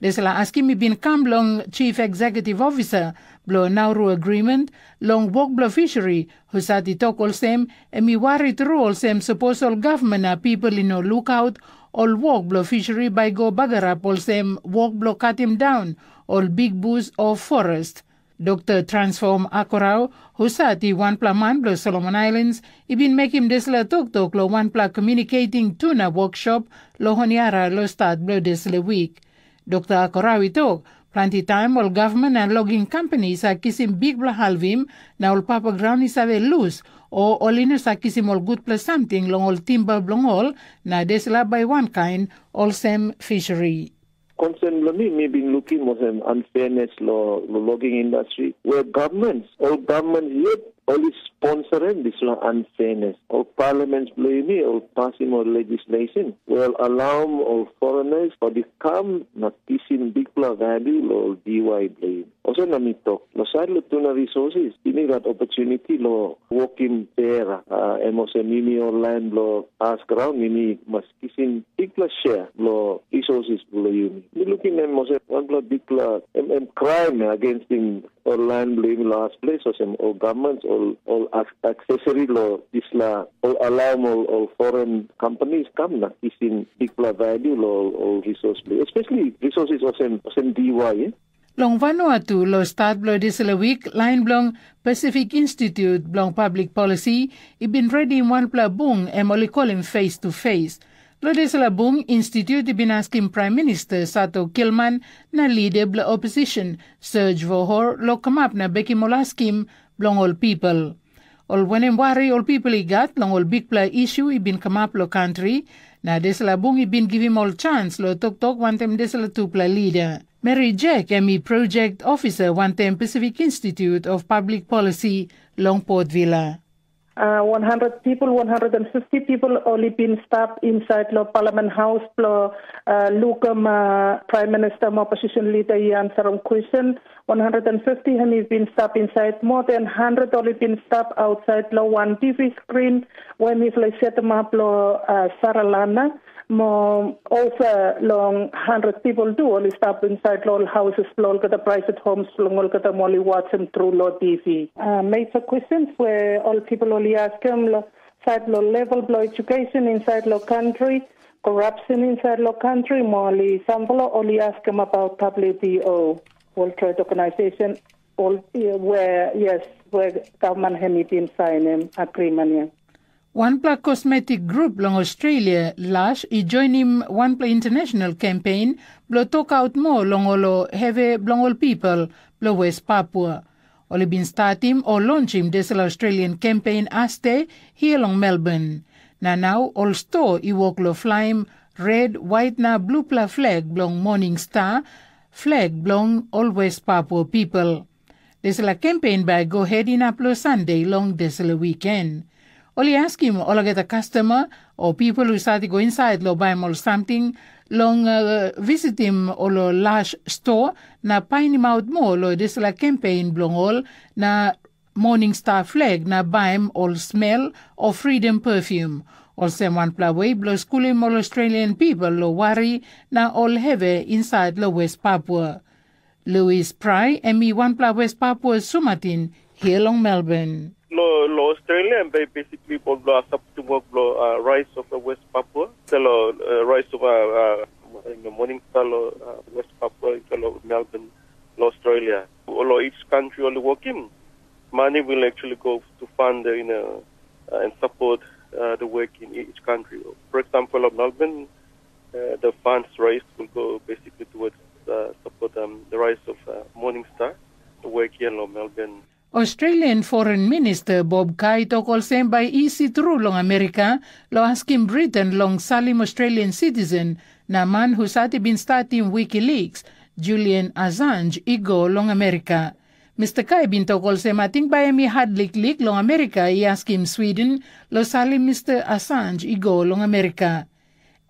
Dispela askim i bin kam long Chief Executive Officer bilong Nauru Agreement long wok bilong fishery, husat i tok olsem em i wari tru olsem sapos ol gavman na pipel i no lukaut, ol wok bilong fishery bai i go bagarap olsem wok bilong katim daun ol bikbus o forest. Dokta Transform Akorau, husat i wanpela man bilong Solomon Islands, i bin mekim dispela toktok long wanpela communicating tuna workshop long Honiara long stat bilong dispela wik. Dokta Akorau i tok, planti taim ol gavman na logging company i save kisim bikpela halvim, na ol papa graun i save lus, o ol i no save kisim ol gutpela samting long ol timba bilong ol, na dispela bai wankain olsem fishery. Concern bilong mi, mi bin lukim olsem unfairness lo, lo logging industry, where governments, all governments yet Ol i sponsorim dispela unfairness. Ol parliament bilong yumi ol pasim ol legislation, wel, allow ol foreigners ol i kam na kisim bikpela value lo ol D Y bilong yumi. Olsem na mi tok, lo side lo tuna resources, yumi gat opportunity lo working fair, uh, em olsem yumi ol land lo as ground, yumi mas kisim bikpela share lo resources bilong yumi. Mi lukim em olsem wanpela bikpela em, em crime against him ol land bilong yumi lo as place, olsem ol governments ol, ol accessory lo dispela, ol allow ol, ol foreign companies kam na kisim bikpela value lo ol, ol resource bilong, especially resources olsem, olsem D Y, eh? Long Vanuatu, lo stat bilong dispela wik, lain bilong Pacific Institute bilong Public Policy i bin redim wanpela bung em ol i kolim Face to Face. Lo dispela bung, Institute i bin askim Prime Minister Sato Kilman na leader bilong opposition Serge Vohor lo kamap na bekim ol askim bilong ol people. Ol wanem wari ol people i gat long ol bikpela isu i bin kamap lo kantri, na dispela bung i bin givim ol chans lo toktok wantaim dispela tupela leader. Mary Jack em i project officer wantaim Pacific Institute of Public Policy long Port Vila. Uh, one hundred people, one hundred fifty people ol i bin stap inside lo Parliament House blo uh, lukim uh, Prime Minister mo opposition leader i answerim question. One hundred fifty em i bin stap inside, more than hundred ol i bin stap outside lo one T V screen where mipela i setim up lo uh, Saralana. Mo also long hundred people tu ol i stap inside lo ol houses blo olgeta private homes bilong olgeta mo ol i watchim tru lo T V. Uh, major questions where ol people ol i askim lo side lo level blo education inside lo country, corruption inside lo country, mo ol i sampela ol i askim about W T O, World Trade Organization, ol where, yes, where government hem i bin sign em agreement ya. Wanpela cosmetic grup long Australia, Lush, i joinim wanpela international campaign bilong tokaut moa long ol hevi bilong ol pipel bilong West Papua. Ol i bin statim o lonchim dispela Australian campaign aste hia long Melbourne. Na nau ol sto i wok long flaim red, wait na blupela flag bilong Morning Star, flag bilong ol West Papua pipel. Dispela kempen bai i go het inap long Sande long dispela wiken. Ol i askim olgeta kastoma o pipel i save go insait long baim ol samting long uh, visitim ol Lush sto na painimaut moa long dispela kempen bilong ol na Morning Star flag na baim ol smel o fridom perfume. Olsem wanpela wei bilong skulim ol Australian pipel long wari na ol hevi insait long West Papua. Louis Pry em i wanpela West Papua sumatin hia long Melbourne. Lo, lo Australia em bai basically bol blo asap tumok blo uh, rise of uh, West Papua. Telo uh, rise of uh, uh, morning star lo uh, West Papua telo Melbourne lo Australia. Lo each country only working money will actually go to fund the, you know, uh, and support uh, the work in each country. For example, of Melbourne, uh, the funds raised will go basically towards uh, support um, the rise of uh, Morning Star, the work here in Melbourne. Australian Foreign Minister Bob Kai tok olsem bai isi tru long Amerika lo askim Britain long salim Australian citizen na man husat i bin statim Wikileaks, Julian Assange, i go long Amerika. Mister Kai bin tok olsem ating bai em i hat liklik long Amerika i askim Sweden lo salim Mister Assange i go long Amerika.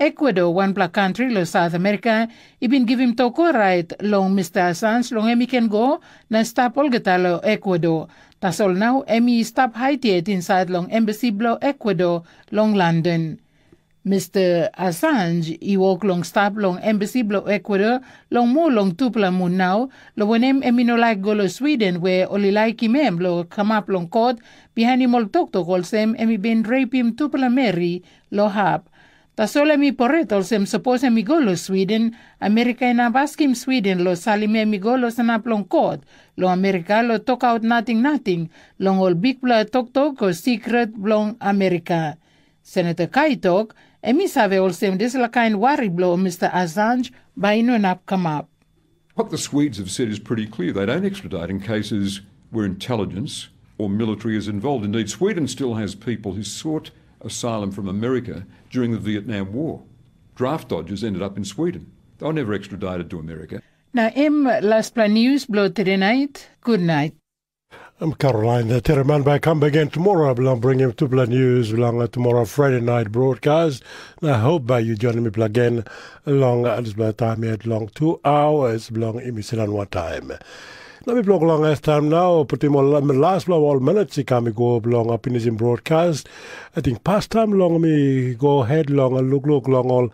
Ecuador, wanpela kantri long South Amerika, i bin givim tok orait long Mister Assange long em i ken go na stap olgeta long Ecuador. Tasol nau em i stap hait yet insait long embasi bilong Ecuador long London. Mister Assange i wok long stap long embasi bilong Ecuador long moa long tupela mun nau, long wanem em i no laik go long Sweden we ol i laikim em long kamap long kot bihainim ol toktok olsem em i bin reipim tupela meri long hap. Tasol em i pret olsem sapos em i go long Sweden, Amerika inap askim Sweden long salim em i go long sanap long kot long Amerika long tokaut nating nating long ol bikpela toktok o sikret bilong Amerika. Senator Kai tok, em i save olsem dispela kain wari bilong Mister Assange bai i no inap kamap. What the Swedes have said is pretty clear. They don't extradite in cases where intelligence or military is involved. Indeed, Sweden still has people who sought asylum from America during the Vietnam War. Draft dodgers ended up in Sweden. They were never extradited to America. Na em laspela news bilong tonight. Good night. Em Caroline, the Terraman by come again tomorrow. Bilong bringim tupela news bilong uh, tomorrow Friday night broadcast. Na hope by you joining me again long uh, this time yet long two hours bilong imisilan one time. Na mi blok long as time now, putim ol last long ol minutes i kam i go bilong uh, finishing broadcast. I think past time long me go ahead long uh, look look long all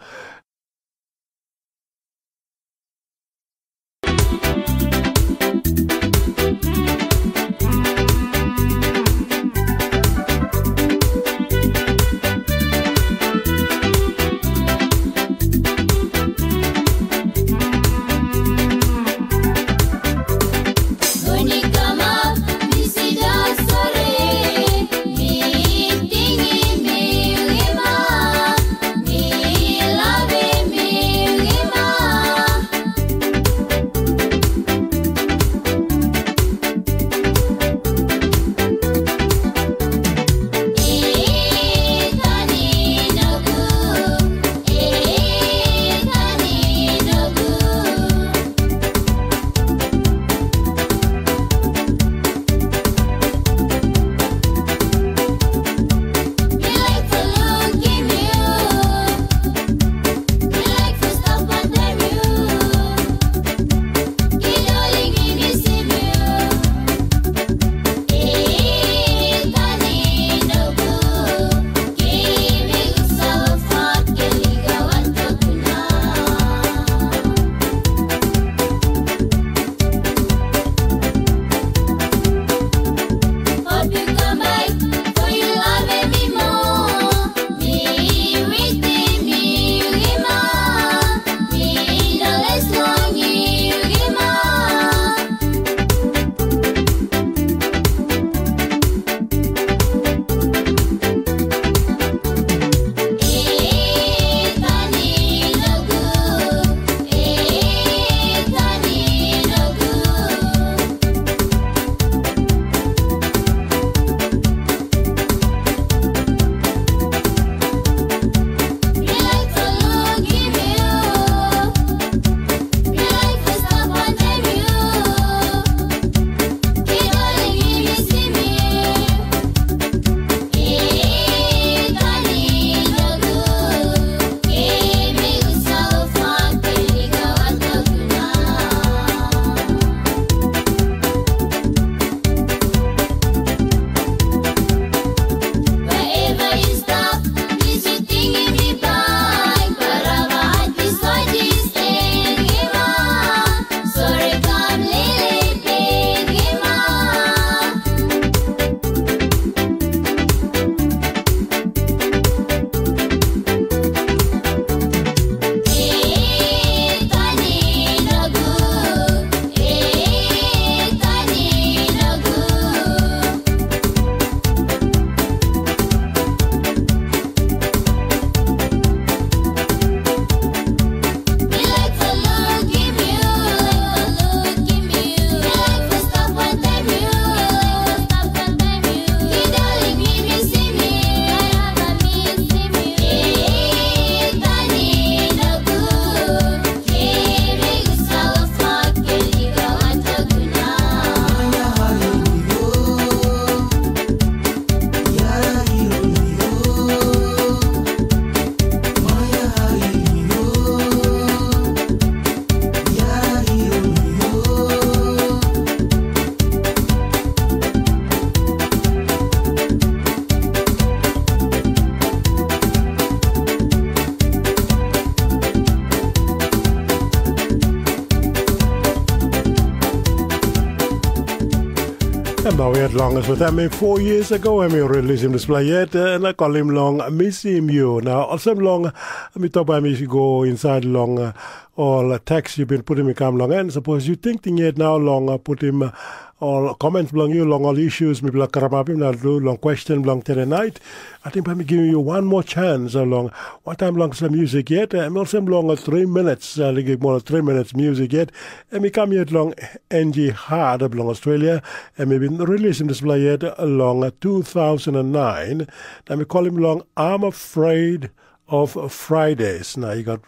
Em nau yet long as with em four years ago, em i release him display yet, and I call him long Miss Him You. Now, also long, mi top by mi go inside long uh, all text you've been putting me come long, and suppose you think thing yet now long uh, put him uh, all comments belong you long all issues mi belong karamapim na do long question belong today night. I think by me giving you one more chance along one time long some music yet. I'm also long uh, three minutes, uh, like more three minutes music yet. And we come yet long N G Hard belong Australia, and we been releasing this play yet along uh, two thousand nine. Then we call him long I'm Afraid of Fridays. Na i gat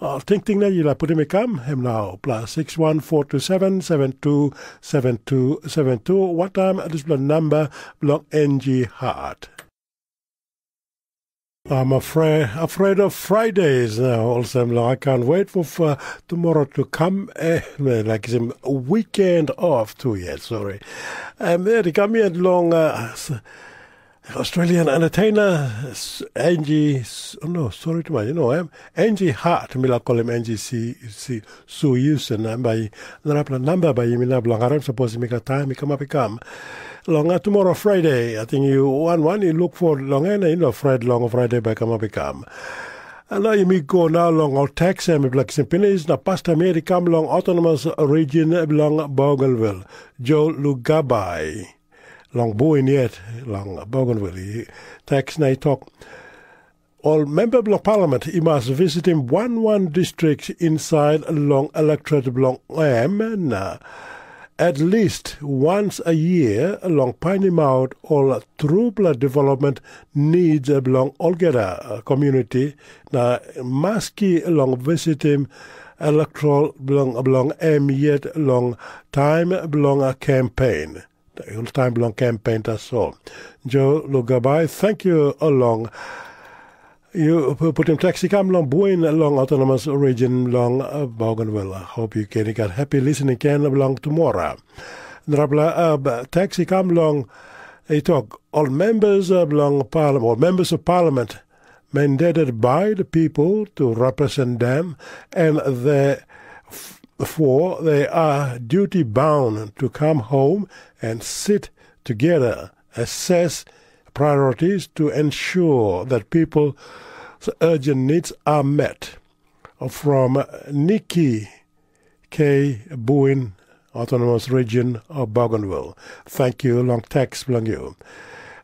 uh, tingting na yula putim i kam, hem nau, plus six one four two seven seven two seven two seven two. Wantaim dispela namba bilong N G Hart. I'm afraid, afraid of Fridays now, also. I can't wait for uh, tomorrow to come. Eh, like some weekend off too yet, sorry. Um, yeah, they got me along uh, Australian entertainer, Angie, oh no, sorry to my, you know, um, Angie Hart, mi la call him Angie C, C, Su Yusen, and by narapla number by him, la blangaram, suppose mi got time, mi come up, he come. Long uh, tomorrow, Friday, I think you one, one, you look for long, and you know, Friday, long Friday, by come up, he come. Ana yumi go na long ol teks em i blak kisim pinis, na pasta meri i kam long autonomous region bilong Bougainville, Joe Lugabai. Long buin yet long Bougainville, teks na i tok, ol memba bilong parliament i mas visitim wan wan distrik insait long elektorat bilong em na at least once a year long painimaut ol trupela development needs bilong olgeta community na maski long visitim electoral bilong, bilong em yet long taim bilong campaign. Taim bilong campaign tasol. Joe Lugabai, thank you long you putim taxi kam long buin long autonomous region long uh, Bougainville. I hope you can get happy listening can long tomorrow. Narapla uh, taxi kam long i tok all members of long parliament or members of parliament mandated by the people to represent them and the for they are duty bound to come home and sit together, assess priorities to ensure that people's urgent needs are met. From Nikki K. Buin, Autonomous Region of Bougainville. Thank you, long text bilong you.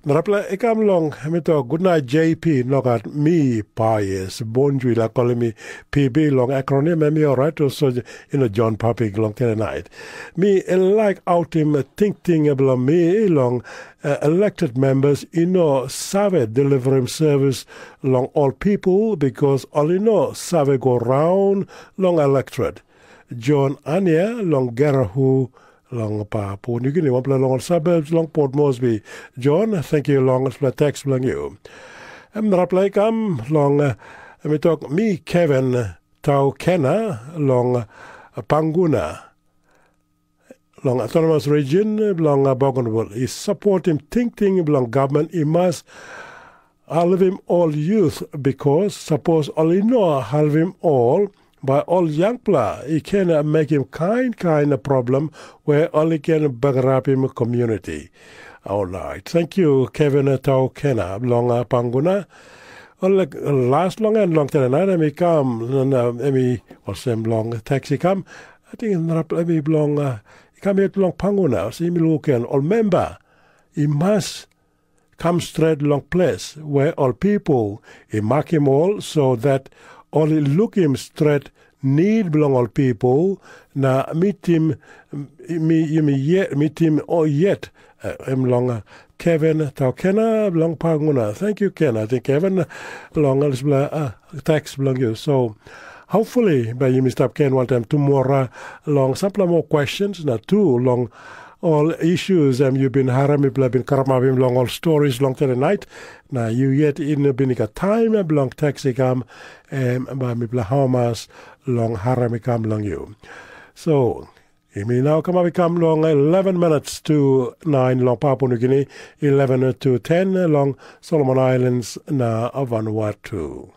Narapela i kam long em i tok, "Gutnait J P, nogat mi Paias Bonjui la kolim mi P B long akronim em i orait olsem ino John Papik long tenenait. Mi laik autim tingting bilong mi long uh, elected members i no save deliverim service long ol people because ol i no save go raun long electorate. John Ania long Gerahu long Papua New Guinea, wanpela long ol suburbs long Port Moresby. John, thank you long dispela text bilong you. Em narapela i kam long uh, em i tok mi Kevin Taukena long uh, Panguna long autonomous region bilong uh, Bougainville i supportim tingting bilong government i mas halivim ol youth because sapos ol i no halivim ol, bai ol yangpela i ken mekim kain kain problem we ol i ken bagarapim community. Alright, thank you Kevin Taukena bilong uh, Panguna. Ol las long en long tena nait em i kam na em i olsem long taxi kam. I think narap em i bilong uh, i kam yet long Panguna. So yumi lukim ol memba i mas kam stret long ples we ol pipul i makim ol so that ol i lukim stret nid bilong ol pipul na mitim mi yumi yet mitim o yet uh, em long uh, Kevin Taukena bilong Panguna. Thank you Ken. I think Kevin long uh, dispela uh, text bilong you. So hopefully by yumi stap ken wantaim tumora long sampela more questions na tu long ol issues em yu bin harim mipela bin karamapim long ol stories long tede nait, na yu yet i no bin i gat taim bilong teks i kam, em bai mipela hamas long harim i kam long yu. So, yumi nau kamap i kam long eleven minutes to nine long Papua New Guinea, eleven to ten long Solomon Islands na Vanuatu.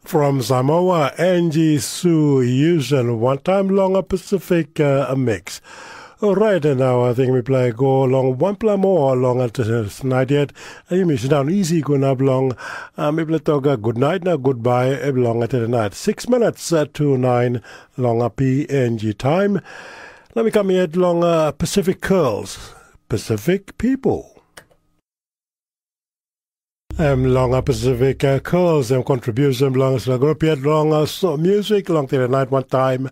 From Samoa, Angie Sue Usen, one time long a Pacific uh, mix. Alright, and now I think we play go along one play more along at this night yet. And you may sit down easy go up long. Uh, maybe let's talk uh, good night now, goodbye uh, long at the night. Six minutes uh, to nine long a P N G time. Let me come yet long uh, Pacific Curls, Pacific people. Em long a Pacific uh, Curls, em contribution belongs to a group yet long uh, so music long the night one time.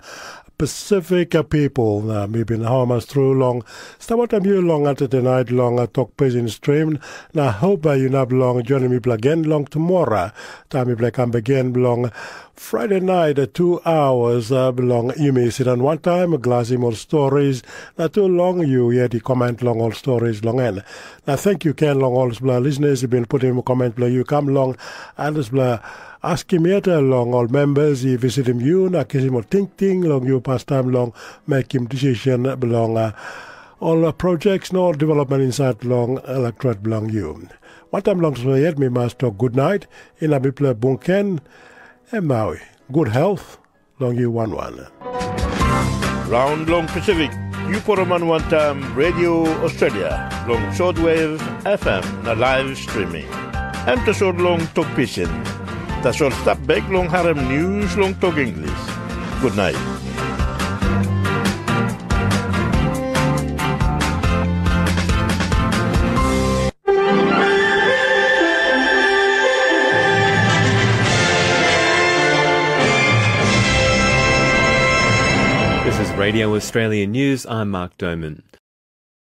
Pacific uh, people, uh, mi bin hamas tru long. Stap wantaim yu long ante tonight long uh, tok pejin stream. Na hope uh, yu nap long joining mi again long tomorrow. Time mi play come again long Friday night, uh, two hours uh, belong yumi sit down one time, glasim all stories. Na too long you yet you comment long all stories long end. Na thank you Ken long all dispela listeners you been putting comment below you come long and dispela askim yet uh, long all members you visitim you na kisim all ting ting long you past time long making decision belong uh, all uh, projects no development inside long electorate belong you. One time long so yet me must talk good night in a bipla bung Ken. Em maui. Good health long yu wan wan. Raun long Pasifik, yu poroman wantaim Radio Australia long shortwave F M na live streaming. Em tasol long tok pisin. Tasol stap bek long harim news long tok English. Good night. This is Radio Australia News. I'm Mark Doman.